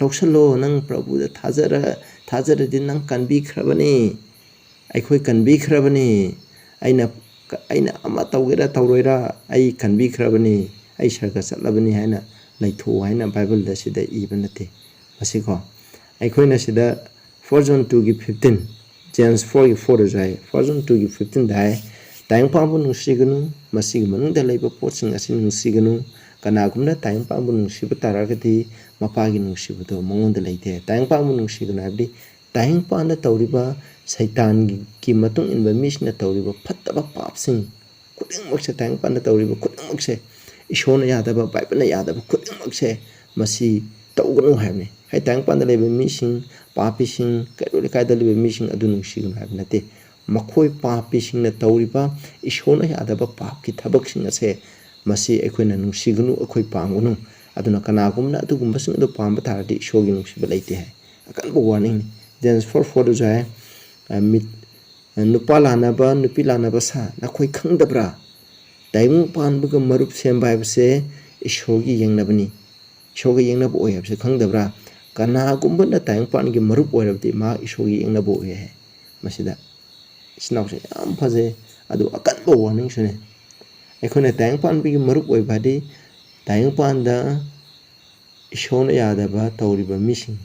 ꯂꯧꯁꯜꯂꯣ, ꯅꯪ ꯄ꯭ꯔꯚꯨꯗ ꯊꯥꯖꯔ-, ꯊꯥꯖꯔꯗꯤ ꯅꯪ ꯀꯟꯕꯤꯈ꯭ꯔꯕꯅꯤ, ꯑꯩꯈꯣꯏ ꯀꯟꯕꯤꯈ꯭ꯔꯕꯅꯤ, ꯑꯩꯅ, ꯑꯩꯅ ꯑꯃ ꯇꯧꯒꯦꯔꯥ ꯇꯧꯔꯣꯏꯔꯥ ꯑꯩ ꯀꯟꯕꯤꯈ꯭ꯔꯕꯅꯤ, ꯑꯩ ꯁꯔꯒ ꯆꯠꯂꯕꯅꯤ" ꯍꯥꯏꯅ ꯂꯩꯊꯣꯛꯎ ꯍꯥꯏꯅ ꯕꯥꯏꯕꯜꯗ ꯁꯤꯗ ꯏꯕ ꯅꯠꯇꯦ꯫ ꯃꯁꯤꯀꯣ, ꯑꯩꯈꯣꯏꯅ ꯁꯤꯗ First John two ꯒꯤ fifteen, James four ꯒꯤ four ꯗꯁꯨ ꯍꯥꯏ, First John two ꯒꯤ fifteen ꯗ ꯍꯥꯏ, "ꯇꯥꯏꯕꯪꯄꯥꯟꯕꯨ ꯅꯨꯡꯁꯤꯒꯅꯨ, ꯃꯁꯤꯒꯤ ꯃꯅꯨꯡꯗ ꯂꯩꯕ ꯄꯣꯠꯁꯤꯡ ꯑꯁꯤ ꯅꯨꯡꯁꯤꯒꯅꯨ꯫ ꯀꯅꯥꯒꯨꯝꯕꯅ ꯇꯥꯏꯕꯪꯄꯥꯟꯕꯨ ꯅꯨꯡꯁꯤꯕ ꯇꯥꯔꯒꯗꯤ ꯃꯄꯥꯒꯤ ꯅꯨꯡꯁꯤꯕꯗꯣ ꯃꯉꯣꯟꯗ ꯂꯩꯇꯦ"꯫ ꯇꯥꯏꯕꯪꯄꯥꯟꯕꯨ ꯅꯨꯡꯁꯤꯒꯅꯨ ꯍꯥꯏꯕꯗꯤ ꯇꯥꯏꯕꯪꯄꯥꯟꯗ ꯇꯧꯔꯤꯕ ꯁꯩꯇꯥꯟꯒꯤ ꯃꯇꯨꯡ ꯏꯟꯕ ꯃꯤꯁꯤꯡꯅ ꯇꯧꯔꯤꯕ ꯐꯠꯇꯕ ꯄꯥꯞꯁꯤꯡ ꯈꯨꯗꯤꯡꯃꯛꯁꯦ, ꯇꯥꯏꯕꯪꯄꯥꯟꯗ ꯇꯧꯔꯤꯕ ꯈꯨꯗꯤꯡꯃꯛꯁꯦ, ꯏꯁꯣꯔꯅ ꯌꯥꯗꯕ, ꯕꯥꯏꯕꯜꯅ ꯌꯥꯗꯕ ꯈꯨꯗꯤꯡꯃꯛꯁꯦ, ꯃꯁꯤ ꯇꯧꯒꯅꯨ ꯍꯥꯏꯕꯅꯤ꯫ ꯍꯥꯏ, ꯇꯥꯏꯕꯪꯄꯥꯟꯗ ꯂꯩꯕ ꯃꯤꯁꯤꯡ, ꯄꯥꯄꯤꯁꯤꯡ, ꯀꯩꯔꯣꯜ ꯂꯩꯀꯥꯏꯗ ꯂꯩꯕ ꯃꯤꯁꯤꯡ ꯑꯗꯨ ꯅꯨꯡꯁꯤꯒꯅꯨ ꯍꯥꯏꯕ ꯅꯠꯇꯦ꯫ ꯃꯈꯣꯏ ꯄꯥꯄꯤꯁꯤꯡꯅ ꯇꯧꯔꯤꯕ ꯏꯁꯣꯔꯅ ꯌꯥꯗꯕ ꯄꯥꯞꯀꯤ ꯊꯕꯛꯁꯤꯡ ꯑꯁꯦ, ꯃꯁꯤ ꯑꯩꯈꯣꯏꯅ ꯅꯨꯡꯁꯤꯒꯅꯨ, ꯑꯩꯈꯣꯏ ꯄꯥꯝꯒꯅꯨ꯫ ꯑꯗꯨꯅ ꯀꯅꯥꯒꯨꯝꯕꯅ ꯑꯗꯨꯒꯨꯝꯕꯁꯤꯡ ꯑꯗꯨ ꯄꯥꯝꯕ ꯇꯥꯔꯗꯤ ꯏꯁꯣꯔꯒꯤ ꯅꯨꯡꯁꯤꯕ ꯂꯩꯇꯦ ꯍꯥꯏ꯫ ꯑꯀꯟꯕ ꯋꯥꯔꯅꯤꯡꯅꯤ꯫ ꯖꯦꯝꯁ ꯐꯣꯔ ꯐꯣꯔꯗꯁꯨ ꯍꯥꯏ, ꯑ, ꯃꯤꯠ-, ꯑ, "ꯅꯨꯄꯥ ꯂꯥꯟꯅꯕ, ꯅꯨꯄꯤ ꯂꯥꯟꯅꯕ ꯁꯥ, ꯅꯈꯣꯏ ꯈꯪꯗꯕ꯭ꯔꯥ? ꯇꯥꯏꯕꯪ ꯄꯥꯟꯕꯒ ꯃꯔꯨꯞ ꯁꯦꯝꯕ ꯍꯥꯏꯕꯁꯦ ꯏꯁꯣꯔꯒꯤ ꯌꯦꯡꯅꯕꯅꯤ꯫ ꯏꯁꯣꯔꯒ ꯌꯦꯡꯅꯕ ꯑꯣꯏ ꯍꯥꯏꯕꯁꯦ ꯈꯪꯗꯕ꯭ꯔꯥ? ꯀꯅꯥꯒꯨꯝꯕꯅ ꯇꯥꯏꯕꯪ ꯄꯥꯟꯒꯤ ꯃꯔꯨꯞ ꯑꯣꯏꯔꯕꯗꯤ ꯃꯥ ꯏꯁꯣꯔꯒꯤ ꯌꯦꯡꯅꯕ ꯑꯣꯏ" ꯍꯥꯏ꯫ ꯃꯁꯤꯗ ꯏꯆꯤꯟ ꯏꯅꯥꯎꯁꯦ ꯌꯥꯝ ꯐꯖꯩ꯫ ꯑꯗꯨ ꯑꯀꯟꯕ ꯋꯥꯔꯅꯤꯡꯁꯨꯅꯦ꯫ ꯑꯩꯈꯣꯏꯅ ꯇꯥꯏꯕꯪ ꯄꯥꯟꯕꯒꯤ ꯃꯔꯨꯞ ꯑꯣꯏꯕ ꯍꯥꯏꯗꯤ ꯇꯥꯏꯕꯪ ꯄꯥꯟꯗ ꯏꯁꯣꯔꯅ ꯌꯥꯗꯕ ꯇꯧꯔꯤꯕ ꯃꯤꯁꯤꯡ,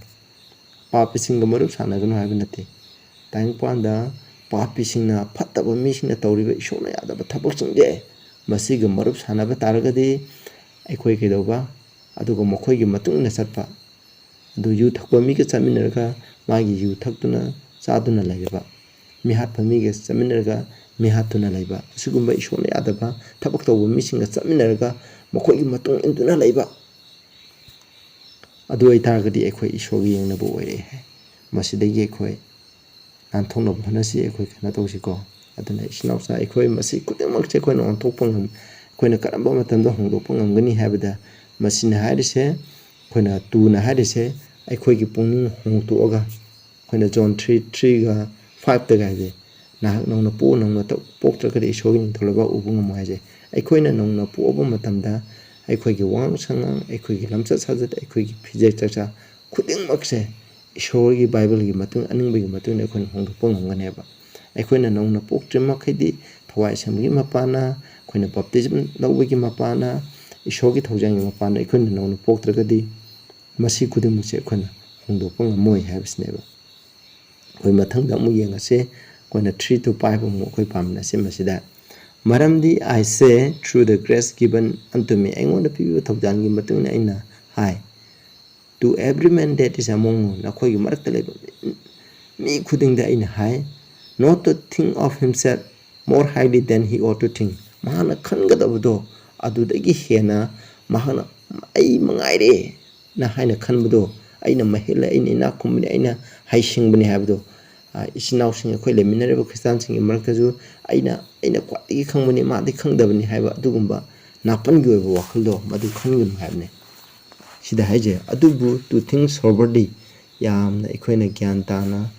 ꯄꯥꯄꯤꯁꯤꯡꯒ ꯃꯔꯨꯞ ꯁꯥꯟꯅꯒꯅꯨ ꯍꯥꯏꯕ ꯅꯠꯇꯦ꯫ ꯇꯥꯏꯕꯪꯄꯥꯟꯗ ꯄꯥꯄꯤꯁꯤꯡꯅ, ꯐꯠꯇꯕ ꯃꯤꯁꯤꯡꯅ ꯇꯧꯔꯤꯕ ꯏꯁꯣꯔꯅ ꯌꯥꯗꯕ ꯊꯕꯛꯁꯤꯡꯁꯦ, ꯃꯁꯤꯒ ꯃꯔꯨꯞ ꯁꯥꯟꯅꯕ ꯇꯥꯔꯒꯗꯤ ꯑꯩꯈꯣꯏ ꯀꯩꯗꯧꯕ? ꯑꯗꯨꯒ ꯃꯈꯣꯏꯒꯤ ꯃꯇꯨꯡ ꯏꯟꯅ ꯆꯠꯄ꯫ ꯑꯗꯨ ꯌꯨ ꯊꯛꯄ ꯃꯤꯒ ꯆꯠꯃꯤꯟꯅꯔꯒ ꯃꯥꯒꯤ ꯌꯨ ꯊꯛꯇꯨꯅ ꯆꯥꯗꯨꯅ ꯂꯩꯔꯕ, ꯃꯤꯍꯥꯠꯄ ꯃꯤꯒ ꯆꯠꯃꯤꯟꯅꯔꯒ ꯃꯤꯍꯥꯠꯇꯨꯅ ꯂꯩꯕ, ꯑꯁꯤꯒꯨꯝꯕ ꯏꯁꯣꯔꯅ ꯌꯥꯗꯕ ꯊꯕꯛ ꯇꯧꯕ ꯃꯤꯁꯤꯡꯒ ꯆꯠꯃꯤꯟꯅꯔꯒ ꯃꯈꯣꯏꯒꯤ ꯃꯇꯨꯡ ꯏꯟꯗꯨꯅ ꯂꯩꯕ, ꯑꯗꯨ ꯑꯣꯏꯇꯥꯔꯒꯗꯤ ꯑꯩꯈꯣꯏ ꯏꯁꯣꯔꯒꯤ ꯌꯦꯡꯅꯕ ꯑꯣꯏꯔꯦ ꯍꯥꯏ꯫ ꯃꯁꯤꯗꯒꯤ ꯑꯩꯈꯣꯏ ꯅꯥꯟꯊꯣꯛꯅꯕ ꯍꯣꯠꯅꯁꯤ, ꯑꯩꯈꯣꯏ ꯀꯩꯅꯣ ꯇꯧꯁꯤꯀꯣ꯫ ꯑꯗꯨꯅ ꯏꯆꯤꯟ ꯏꯅꯥꯎꯁꯥ, ꯑꯩꯈꯣꯏ ꯃꯁꯤ ꯈꯨꯗꯤꯡꯃꯛꯁꯦ ꯑꯩꯈꯣꯏꯅ ꯑꯣꯟꯊꯣꯛꯄ ꯉꯝ-, ꯑꯩꯈꯣꯏꯅ ꯀꯔꯝꯕ ꯃꯇꯝꯗ ꯍꯣꯡꯗꯣꯛꯄ ꯉꯝꯒꯅꯤ ꯍꯥꯏꯕꯗ, ꯃꯁꯤꯅ ꯍꯥꯏꯔꯤꯁꯦ, ꯑꯩꯈꯣꯏꯅ ꯇꯨꯅ ꯍꯥꯏꯔꯤꯁꯦ, ꯑꯩꯈꯣꯏꯒꯤ ꯄꯨꯛꯅꯤꯡ ꯍꯣꯡꯗꯣꯛꯑꯒ, ꯑꯩꯈꯣꯏꯅ ꯖꯣꯟ ꯊ꯭ꯔꯤ ꯊ꯭ꯔꯤꯒ ꯐꯥꯏꯚꯇꯒ ꯍꯥꯏꯁꯦ, "ꯅꯍꯥꯛ ꯅꯧꯅ ꯄꯣꯛꯎ, ꯅꯧꯅ ꯇꯧ-, ꯄꯣꯛꯇ꯭ꯔꯒꯗꯤ ꯏꯁꯣꯔꯒꯤ ꯅꯤꯡꯊꯧ ꯂꯩꯕꯥꯛ ꯎꯕ ꯉꯝꯃꯣꯏ" ꯍꯥꯏꯁꯦ꯫ ꯑꯩꯈꯣꯏꯅ ꯅꯧꯅ ꯄꯣꯛꯑꯕ ꯃꯇꯝꯗ ꯑꯩꯈꯣꯏꯒꯤ ꯋꯥꯉꯥꯡ ꯁꯉꯥꯡ, ꯑꯩꯈꯣꯏꯒꯤ ꯂꯝꯆꯠ ꯁꯥꯖꯠ, ꯑꯩꯈꯣꯏꯒꯤ ꯐꯤꯖꯦꯠ ꯆꯥꯛꯆꯥ ꯈꯨꯗꯤꯡꯃꯛꯁꯦ ꯏꯁꯣꯔꯒꯤ ꯕꯥꯏꯕꯜꯒꯤ ꯃꯇꯨꯡ, ꯑꯅꯤꯡꯕꯒꯤ ꯃꯇꯨꯡ ꯏꯟꯅ ꯑꯩꯈꯣꯏꯅ ꯍꯣꯡꯗꯣꯛꯄ ꯉꯝꯒꯅꯦꯕ꯫ ꯑꯩꯈꯣꯏꯅ ꯅꯧꯅ ꯄꯣꯛꯇ꯭ꯔꯤ ꯃꯈꯩꯗꯤ ꯊꯋꯥꯏ ꯑꯁꯦꯡꯕꯒꯤ ꯃꯄꯥꯟꯅ, ꯑꯩꯈꯣꯏꯅ ꯕꯞꯇꯤꯖꯝ ꯂꯧꯕꯒꯤ ꯃꯄꯥꯟꯅ, ꯏꯁꯣꯔꯒꯤ ꯊꯧꯖꯥꯜꯒꯤ ꯃꯄꯥꯟꯅ ꯑꯩꯈꯣꯏꯅ ꯅꯧꯅ ꯄꯣꯛꯇ꯭ꯔꯒꯗꯤ ꯃꯁꯤ ꯈꯨꯗꯤꯡꯃꯛꯁꯦ ꯑꯩꯈꯣꯏꯅ ꯍꯣꯡꯗꯣꯛꯄ ꯉꯝꯃꯣꯏ ꯍꯥꯏꯕꯁꯤꯅꯦꯕ꯫ ꯑꯩꯈꯣꯏ ꯃꯊꯪꯗ ꯑꯃꯨꯛ ꯌꯦꯡꯉꯁꯤ꯫ ꯑꯩꯈꯣꯏꯅ three to five ꯑꯃꯨꯛ ꯑꯩꯈꯣꯏ ꯄꯥꯃꯤꯟꯅꯁꯤ ꯃꯁꯤꯗ꯫ "ꯃꯔꯝꯗꯤ I say, through the grace given unto me", ꯑꯩꯉꯣꯟꯗ ꯄꯤꯕꯤꯕ ꯊꯧꯖꯥꯜꯒꯤ ꯃꯇꯨꯡ ꯏꯟꯅ ꯑꯩꯅ ꯍꯥꯏ, "To every man that is among you", ꯅꯈꯣꯏꯒꯤ ꯃꯔꯛꯇ ꯂꯩꯕ ꯃꯤ ꯈꯨꯗꯤꯡꯗ ꯑꯩꯅ ꯍꯥꯏ, not to think of himself more highly than he ought to think. ꯃꯍꯥꯛꯅ ꯈꯟꯒꯗꯕꯗꯣ ꯑꯗꯨꯗꯒꯤ ꯍꯦꯟꯅ ꯃꯍꯥꯛꯅ "ꯑꯩ ꯃꯉꯥꯏꯔꯦ" ꯅ ꯍꯥꯏꯅ ꯈꯟꯕꯗꯣ, "ꯑꯩꯅ ꯃꯍꯦꯜꯂꯦ, ꯑꯩꯅ ꯏꯅꯥꯛ ꯈꯨꯟꯕꯅꯤ, ꯑꯩꯅ ꯍꯩꯁꯤꯡꯕꯅꯤ" ꯍꯥꯏꯕꯗꯣ, ꯏꯆꯤꯟ ꯏꯅꯥꯎꯁꯤꯡ, ꯑꯩꯈꯣꯏ ꯂꯩꯃꯤꯟꯅꯔꯤꯕ ꯈ꯭ꯔꯤꯁꯇꯥꯟꯁꯤꯡꯒꯤ ꯃꯔꯛꯇꯁꯨ ꯑꯩꯅ, ꯑꯩꯅ ꯈ꯭ꯋꯥꯏꯗꯒꯤ ꯈꯪꯕꯅꯤ, ꯃꯥꯗꯤ ꯈꯪꯗꯕꯅꯤ ꯍꯥꯏꯕ ꯑꯗꯨꯒꯨꯝꯕ ꯅꯥꯄꯟꯒꯤ ꯑꯣꯏꯕ ꯋꯥꯈꯜꯗꯣ ꯃꯗꯨ ꯈꯟꯒꯅꯨ ꯍꯥꯏꯕꯅꯤ꯫ ꯁꯤꯗ ꯍꯥꯏꯁꯦ꯫ ꯑꯗꯨꯕꯨ to think soberly, ꯌꯥꯝꯅ ꯑꯩꯈꯣꯏꯅ ꯒ꯭ꯌꯥꯟ ꯇꯥꯅ,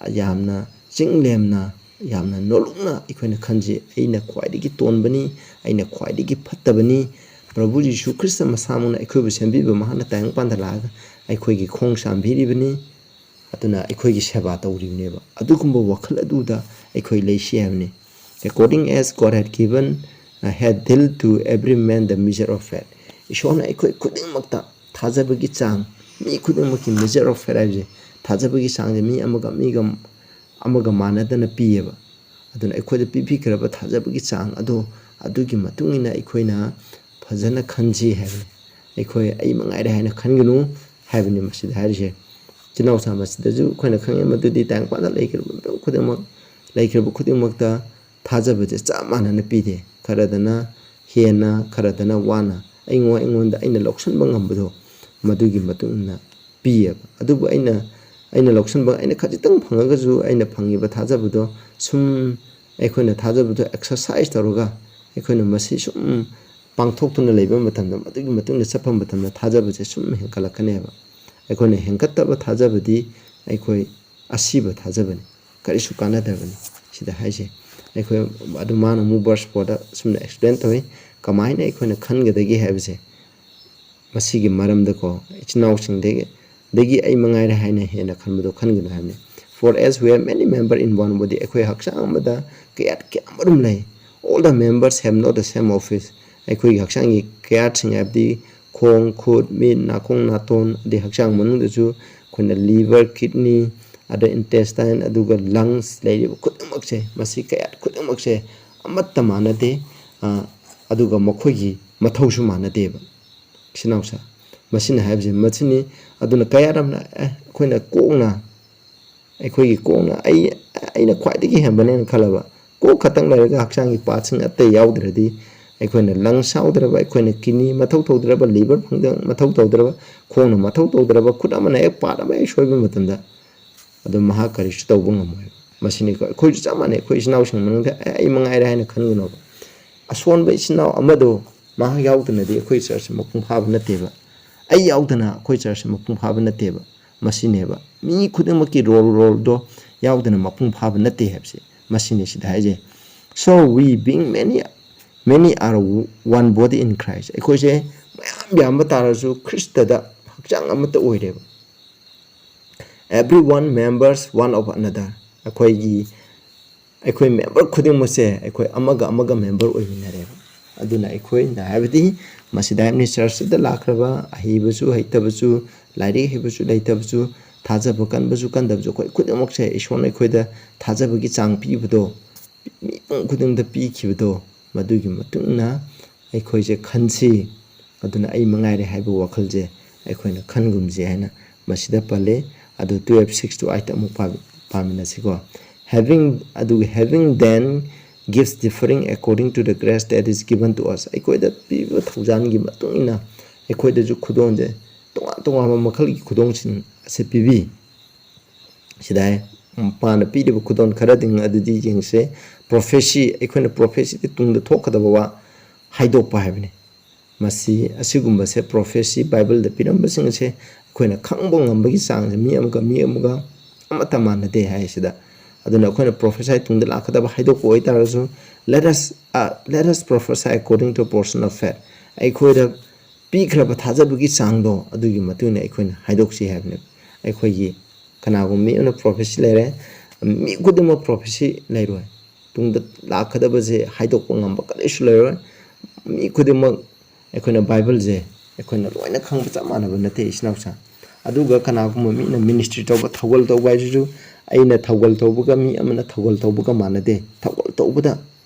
ꯌꯥꯝꯅ ꯆꯤꯡ ꯂꯦꯝꯅ, ꯌꯥꯝꯅ ꯅꯣꯂꯨꯛꯅ ꯑꯩꯈꯣꯏꯅ ꯈꯟꯁꯤ, "ꯑꯩꯅ ꯈ꯭ꯋꯥꯏꯗꯒꯤ ꯇꯣꯟꯕꯅꯤ, ꯑꯩꯅ ꯈ꯭ꯋꯥꯏꯗꯒꯤ ꯐꯠꯇꯕꯅꯤ"꯫ ꯄ꯭ꯔꯚꯨ ꯖꯤꯁꯨ ꯈ꯭ꯔꯤꯁꯇ ꯃꯁꯥꯃꯛꯅ ꯑꯩꯈꯣꯏꯕꯨ ꯁꯦꯝꯕꯤꯕ, ꯃꯍꯥꯛꯅ ꯇꯥꯏꯕꯪꯄꯥꯟꯗ ꯂꯥꯛꯑꯒ ꯑꯩꯈꯣꯏꯒꯤ ꯈꯣꯡ ꯆꯥꯝꯕꯤꯔꯤꯕꯅꯤ, ꯑꯗꯨꯅ ꯑꯩꯈꯣꯏꯒꯤ ꯁꯦꯕꯥ ꯇꯧꯔꯤꯕꯅꯦꯕ꯫ ꯑꯗꯨꯒꯨꯝꯕ ꯋꯥꯈꯜ ꯑꯗꯨꯗ ꯑꯩꯈꯣꯏ ꯂꯩꯁꯤ ꯍꯥꯏꯕꯅꯤ꯫ "According as God had given, uh, had dealt to every man the measure of faith." ꯏꯁꯣꯔꯅ ꯑꯩꯈꯣꯏ ꯈꯨꯗꯤꯡꯃꯛꯇ ꯊꯥꯖꯕꯒꯤ ꯆꯥꯡ, ꯃꯤ ꯈꯨꯗꯤꯡꯃꯛꯀꯤ measure of faith ꯍꯥꯏꯕꯁꯦ, ꯊꯥꯖꯕꯒꯤ ꯆꯥꯡꯁꯦ ꯃꯤ ꯑꯃꯒ, ꯃꯤꯒ, ꯑꯃꯒ ꯃꯥꯟꯅꯗꯅ ꯄꯤꯌꯦꯕ꯫ ꯑꯗꯨꯅ ꯑꯩꯈꯣꯏꯗ ꯄꯤꯕꯤꯈ꯭ꯔꯕ ꯊꯥꯖꯕꯒꯤ ꯆꯥꯡ ꯑꯗꯣ, ꯑꯗꯨꯒꯤ ꯃꯇꯨꯡ ꯏꯟꯅ ꯑꯩꯈꯣꯏꯅ ꯐꯖꯅ ꯈꯟꯁꯤ ꯍꯥꯏꯕꯅꯤ꯫ ꯑꯩꯈꯣꯏ "ꯑꯩ ꯃꯉꯥꯏꯔꯦ" ꯍꯥꯏꯅ ꯈꯟꯒꯅꯨ ꯍꯥꯏꯕꯅꯤ ꯃꯁꯤꯗ ꯍꯥꯏꯔꯤꯁꯦ꯫ ꯏꯆꯤꯟ ꯏꯅꯥꯎꯁꯥ, ꯃꯁꯤꯗꯁꯨ ꯑꯩꯈꯣꯏꯅ ꯈꯪꯉꯦ ꯃꯗꯨꯗꯤ ꯇꯥꯏꯕꯪꯄꯥꯟꯗ ꯂꯩꯈ꯭ꯔꯕ ꯃꯤꯄꯨꯝ ꯈꯨꯗꯤꯡꯃꯛ, ꯂꯩꯈ꯭ꯔꯕ ꯈꯨꯗꯤꯡꯃꯛꯇ ꯊꯥꯖꯕꯁꯦ ꯆꯞ ꯃꯥꯟꯅꯅ ꯄꯤꯗꯦ꯫ ꯈꯔꯗꯅ ꯍꯦꯟꯅ, ꯈꯔꯗꯅ ꯋꯥꯅ, ꯑꯩꯉꯣꯟ-, ꯑꯩꯉꯣꯟꯗ ꯑꯩꯅ ꯂꯧꯁꯤꯟꯕ ꯉꯝꯕꯗꯣ, ꯃꯗꯨꯒꯤ ꯃꯇꯨꯡ ꯏꯟꯅ ꯄꯤꯌꯦꯕ꯫ ꯑꯗꯨꯕꯨ ꯑꯩꯅ, ꯑꯩꯅ ꯂꯧꯁꯤꯟꯕ, ꯑꯩꯅ ꯈꯖꯤꯛꯇꯪ ꯐꯪꯉꯒꯁꯨ, ꯑꯩꯅ ꯐꯪꯉꯤꯕ ꯊꯥꯖꯕꯗꯣ ꯁꯨꯝ ꯑꯩꯈꯣꯏꯅ ꯊꯥꯖꯕꯗꯣ exercise ꯇꯧꯔꯒ, ꯑꯩꯈꯣꯏꯅ ꯃꯁꯤ ꯁꯨꯝ ꯄꯥꯡꯊꯣꯛꯇꯨꯅ ꯂꯩꯕ ꯃꯇꯝꯗ, ꯃꯗꯨꯒꯤ ꯃꯇꯨꯡꯗ ꯆꯠꯄ ꯃꯇꯝꯗ ꯊꯥꯖꯕꯁꯦ ꯁꯨꯝ ꯍꯦꯟꯒꯠꯂꯛꯀꯅꯦꯕ꯫ ꯑꯩꯈꯣꯏꯅ ꯍꯦꯟꯒꯠꯇꯕ ꯊꯥꯖꯕꯗꯤ ꯑꯩꯈꯣꯏ ꯑꯁꯤꯕ ꯊꯥꯖꯕꯅꯤ, ꯀꯔꯤꯁꯨ ꯀꯥꯟꯅꯗꯕꯅꯤ꯫ ꯁꯤꯗ ꯍꯥꯏꯁꯦ, ꯑꯩꯈꯣꯏ ꯑꯗꯨ ꯃꯥꯅ ꯑꯃꯨꯛ verse fourꯗ ꯁꯨꯝꯅ explain ꯇꯧꯏ, ꯀꯃꯥꯏꯅ ꯑꯩꯈꯣꯏꯅ ꯈꯟꯒꯗꯒꯦ ꯍꯥꯏꯕꯁꯦ꯫ ꯃꯁꯤꯒꯤ ꯃꯔꯝꯗꯀꯣ, ꯏꯆꯤꯟ ꯏꯅꯥꯎꯁꯤꯡꯗꯒꯤ, ꯗꯒꯤ "ꯑꯩ ꯃꯉꯥꯏꯔꯦ" ꯍꯥꯏꯅ ꯍꯦꯟꯅ ꯈꯟꯕꯗꯣ ꯈꯟꯒꯅꯨ ꯍꯥꯏꯕꯅꯤ꯫ "For as we have many member in one body", ꯑꯩꯈꯣꯏ ꯍꯛꯆꯥꯡ ꯑꯃꯗ ꯀꯌꯥꯠ ꯀꯌꯥꯃꯔꯨꯝ ꯂꯩ꯫ "All the members have not the same office", ꯑꯩꯈꯣꯏꯒꯤ ꯍꯛꯆꯥꯡꯒꯤ ꯀꯌꯥꯠꯁꯤꯡ ꯍꯥꯏꯕꯗꯤ ꯈꯣꯡ, ꯈꯨꯠ, ꯃꯤꯠ, ꯅꯥꯀꯣꯡ, ꯅꯥꯇꯣꯟ, ꯑꯗꯩ ꯍꯛꯆꯥꯡ ꯃꯅꯨꯡꯗꯁꯨ ꯑꯩꯈꯣꯏꯅ liver, kidney, ꯑꯗ intestine, ꯑꯗꯨꯒ lungs ꯂꯩꯔꯤꯕ ꯈꯨꯗꯤꯡꯃꯛꯁꯦ, ꯃꯁꯤ ꯀꯌꯥꯠ ꯈꯨꯗꯤꯡꯃꯛꯁꯦ ꯑꯃꯠꯇ ꯃꯥꯟꯅꯗꯦ꯫ ꯑ, ꯑꯗꯨꯒ ꯃꯈꯣꯏꯒꯤ ꯃꯊꯧꯁꯨ ꯃꯥꯟꯅꯗꯦꯕ꯫ ꯏꯆꯤꯟ ꯏꯅꯥꯎꯁꯦ, ꯃꯁꯤꯅ ꯍꯥꯏꯕꯁꯦ ꯃꯁꯤꯅꯤ꯫ ꯑꯗꯨꯅ ꯀꯌꯥꯠ ꯑꯃꯅ, ꯑꯦ, ꯑꯩꯈꯣꯏꯅ ꯀꯣꯛꯅ ꯑꯩꯈꯣꯏꯒꯤ ꯀꯣꯛꯅ ꯑꯩ, ꯑꯩꯅ ꯈ꯭ꯋꯥꯏꯗꯒꯤ ꯍꯦꯟꯕꯅꯦꯅ ꯈꯜꯂꯕ, ꯀꯣꯛ ꯈꯛꯇꯪ ꯂꯩꯔꯒ ꯍꯛꯆꯥꯡꯒꯤ ꯄꯥꯔꯠꯁꯤꯡ ꯑꯇꯩ ꯌꯥꯎꯗ꯭ꯔꯗꯤ, ꯑꯩꯈꯣꯏꯅ ꯂꯪꯁ ꯌꯥꯎꯗ꯭ꯔꯕ, ꯑꯩꯈꯣꯏꯅ ꯀꯤꯗꯅꯤ ꯃꯊꯧ ꯇꯧꯗ꯭ꯔꯕ, ꯂꯤꯚꯔ ꯐꯪꯗ ꯃꯊꯧ ꯇꯧꯗ꯭ꯔꯕ, ꯈꯣꯡꯅ ꯃꯊꯧ ꯇꯧꯗ꯭ꯔꯕ, ꯈꯨꯠ ꯑꯃꯅ ꯍꯦꯛ ꯄꯥꯔꯠ ꯑꯃ ꯍꯦꯛ ꯁꯣꯏꯕ ꯃꯇꯝꯗ ꯑꯗꯨꯝ ꯃꯍꯥꯛ ꯀꯔꯤꯁꯨ ꯇꯧꯕ ꯉꯝꯃꯣꯏ꯫ ꯃꯁꯤꯅꯤ ꯑꯩꯈꯣꯏꯁꯨ ꯆꯞ ꯃꯥꯟꯅꯩ꯫ ꯑꯩꯈꯣꯏ ꯏꯆꯤꯟ ꯏꯅꯥꯎꯁꯤꯡ ꯃꯅꯨꯡꯗ "ꯑꯦ, ꯑꯩ ꯃꯉꯥꯏꯔꯦ" ꯍꯥꯏꯅ ꯈꯟꯒꯅꯣꯕ꯫ ꯑꯁꯣꯟꯕ ꯏꯆꯤꯟ ꯏꯅꯥꯎ ꯑꯃꯗꯣ ꯃꯍꯥꯛ ꯌꯥꯎꯗꯅꯗꯤ ꯑꯩꯈꯣꯏ ꯆꯔꯆꯁꯦ ꯃꯄꯨꯡ ꯐꯥꯕ ꯅꯠꯇꯦꯕ꯫ ꯑꯩ ꯌꯥꯎꯗꯅ ꯑꯩꯈꯣꯏ ꯆꯔꯆꯁꯦ ꯃꯄꯨꯡ ꯐꯥꯕ ꯅꯠꯇꯦꯕ꯫ ꯃꯁꯤꯅꯦꯕ ꯃꯤ ꯈꯨꯗꯤꯡꯃꯛꯀꯤ ꯔꯣꯜ, ꯔꯣꯜꯗꯣ ꯌꯥꯎꯗꯅ ꯃꯄꯨꯡ ꯐꯥꯕ ꯅꯠꯇꯦ ꯍꯥꯏꯕꯁꯦ ꯃꯁꯤꯅꯤ ꯁꯤꯗ ꯍꯥꯏꯖꯩ꯫ "So we, being many, many are one body in Christ." ꯑꯩꯈꯣꯏꯁꯦ ꯃꯌꯥꯝ ꯌꯥꯝꯕ ꯇꯥꯔꯁꯨ ꯈ꯭ꯔꯤꯁꯇꯗ ꯍꯛꯆꯥꯡ ꯑꯃꯠꯇ ꯑꯣꯏꯔꯦꯕ꯫ "Every one members one of another." ꯑꯩꯈꯣꯏꯒꯤ, ꯑꯩꯈꯣꯏ ꯃꯦꯝꯕꯔ ꯈꯨꯗꯤꯡꯃꯛꯁꯦ ꯑꯩꯈꯣꯏ ꯑꯃꯒ ꯑꯃꯒ ꯃꯦꯝꯕꯔ ꯑꯣꯏꯃꯤꯟꯅꯔꯦꯕ꯫ ꯑꯗꯨꯅ ꯑꯩꯈꯣꯏꯅ ꯍꯥꯏꯕꯗꯤ ꯃꯁꯤꯗ ꯍꯥꯏꯕꯅꯤ, ꯆꯔꯆꯁꯤꯗ ꯂꯥꯛꯈ꯭ꯔꯕ ꯑꯍꯩꯕꯁꯨ ꯍꯩꯇꯕꯁꯨ, ꯂꯥꯏꯔꯤꯛ ꯍꯩꯕꯁꯨ ꯂꯩꯇꯕꯁꯨ, ꯊꯥꯖꯕ ꯀꯟꯕꯁꯨ ꯀꯟꯗꯕꯁꯨ, ꯑꯩꯈꯣꯏ ꯈꯨꯗꯤꯡꯃꯛꯁꯦ ꯏꯁꯣꯔꯅ ꯑꯩꯈꯣꯏꯗ ꯊꯥꯖꯕꯒꯤ ꯆꯥꯡ ꯄꯤꯕꯗꯣ, ꯃꯤꯄꯨꯝ ꯈꯨꯗꯤꯡꯗ ꯄꯤꯈꯤꯕꯗꯣ, ꯃꯗꯨꯒꯤ ꯃꯇꯨꯡ ꯏꯟꯅ ꯑꯩꯈꯣꯏꯁꯦ ꯈꯟꯁꯤ꯫ ꯑꯗꯨꯅ "ꯑꯩ ꯃꯉꯥꯏꯔꯦ" ꯍꯥꯏꯕ ꯋꯥꯈꯜꯁꯦ ꯑꯩꯈꯣꯏꯅ ꯈꯟꯒꯨꯝꯁꯤ ꯍꯥꯏꯅ ꯃꯁꯤꯗ ꯄꯜꯂꯦ꯫ ꯑꯗꯨ twelve six to eight ꯑꯃꯨꯛ ꯄꯥ-, ꯄꯥꯃꯤꯟꯅꯁꯤꯀꯣ꯫ "Having, ꯑꯗꯨꯒ having then gifts differing according to the grace that is given to us." ꯑꯩꯈꯣꯏꯗ ꯄꯤꯕ ꯊꯧꯖꯥꯜꯒꯤ ꯃꯇꯨꯡ ꯏꯟꯅ ꯑꯩꯈꯣꯏꯗꯁꯨ ꯈꯨꯗꯣꯜꯁꯦ ꯇꯣꯉꯥꯟ ꯇꯣꯉꯥꯟꯕ ꯃꯈꯜꯒꯤ ꯈꯨꯗꯣꯜꯁꯤꯡ ꯑꯁꯤ ꯄꯤꯕꯤ꯫ ꯁꯤꯗ ꯍꯥꯏ, ꯃꯄꯥꯅ ꯄꯤꯔꯤꯕ ꯈꯨꯗꯣꯜ ꯈꯔꯗꯤꯡ ꯑꯗꯨꯗꯤ ꯌꯦꯡꯁꯦ꯫ ꯄ꯭ꯔꯣꯐꯦꯁꯤ, ꯑꯩꯈꯣꯏꯅ ꯄ꯭ꯔꯣꯐꯦꯁꯤꯗ ꯇꯨꯡꯗ ꯊꯣꯛꯀꯗꯕ ꯋꯥ ꯍꯥꯏꯗꯣꯛꯄ ꯍꯥꯏꯕꯅꯤ꯫ ꯃꯁꯤ, ꯑꯁꯤꯒꯨꯝꯕꯁꯦ ꯄ꯭ꯔꯣꯐꯦꯁꯤ ꯕꯥꯏꯕꯜꯗ ꯄꯤꯔꯝꯕꯁꯤꯡ ꯑꯁꯦ ꯑꯩꯈꯣꯏꯅ ꯈꯪꯕ ꯉꯝꯕꯒꯤ ꯆꯥꯡꯁꯦ ꯃꯤ ꯑꯃꯒ ꯃꯤ ꯑꯃꯒ ꯑꯃꯠꯇ ꯃꯥꯟꯅꯗꯦ ꯍꯥꯏꯁꯤꯗ꯫ ꯑꯗꯨꯅ ꯑꯩꯈꯣꯏꯅ ꯄ꯭ꯔꯣꯐꯦꯁꯥꯏ ꯇꯨꯡꯗ ꯂꯥꯛꯀꯗꯕ ꯍꯥꯏꯗꯣꯛꯄ ꯑꯣꯏꯇꯥꯔꯒꯁꯨ, "Let us, uh, let us prophesy according to portion of faith." ꯑꯩꯈꯣꯏꯗ ꯄꯤꯈ꯭ꯔꯕ ꯊꯥꯖꯕꯒꯤ ꯆꯥꯡꯗꯣ ꯑꯗꯨꯒꯤ ꯃꯇꯨꯡ ꯏꯟꯅ ꯑꯩꯈꯣꯏꯅ ꯍꯥꯏꯗꯣꯛꯁꯤ ꯍꯥꯏꯕꯅꯦꯕ꯫ ꯑꯩꯈꯣꯏꯒꯤ ꯀꯅꯥꯒꯨꯝꯕ ꯃꯤ ꯑꯃꯅ ꯄ꯭ꯔꯣꯐꯦꯁꯤ ꯂꯩꯔꯦ, ꯃꯤ ꯈꯨꯗꯤꯡꯃꯛ ꯄ꯭ꯔꯣꯐꯦꯁꯤ ꯂꯩꯔꯣꯏ꯫ ꯇꯨꯡꯗ ꯂꯥꯛꯀꯗꯕꯁꯦ ꯍꯥꯏꯗꯣꯛꯄ ꯉꯝꯕ ꯀꯔꯤꯁꯨ ꯂꯩꯔꯣꯏ꯫ ꯃꯤ ꯈꯨꯗꯤꯡꯃꯛ ꯑꯩꯈꯣꯏꯅ ꯕꯥꯏꯕꯜꯁꯦ ꯑꯩꯈꯣꯏꯅ ꯂꯣꯏꯅ ꯈꯪꯕ ꯆꯞ ꯃꯥꯟꯅꯕ ꯅꯠꯇꯦ, ꯏꯆꯤꯟ ꯏꯅꯥꯎꯁꯥ꯫ ꯑꯗꯨꯒ ꯀꯅꯥꯒꯨꯝꯕ ꯃꯤꯅ ꯃꯤꯅꯤꯁꯇ꯭ꯔꯤ ꯇꯧꯕ, ꯊꯧꯒꯜ ꯇꯧꯕ ꯍꯥꯏꯁꯤꯁꯨ ꯑꯩꯅ ꯊꯧꯒꯜ ꯇꯧꯕꯒ ꯃꯤ ꯑꯃꯅ ꯊꯧꯒꯜ ꯇꯧꯕꯒ ꯃꯥꯟꯅꯗꯦ꯫ ꯊꯧꯒꯜ ꯇꯧꯕꯗ,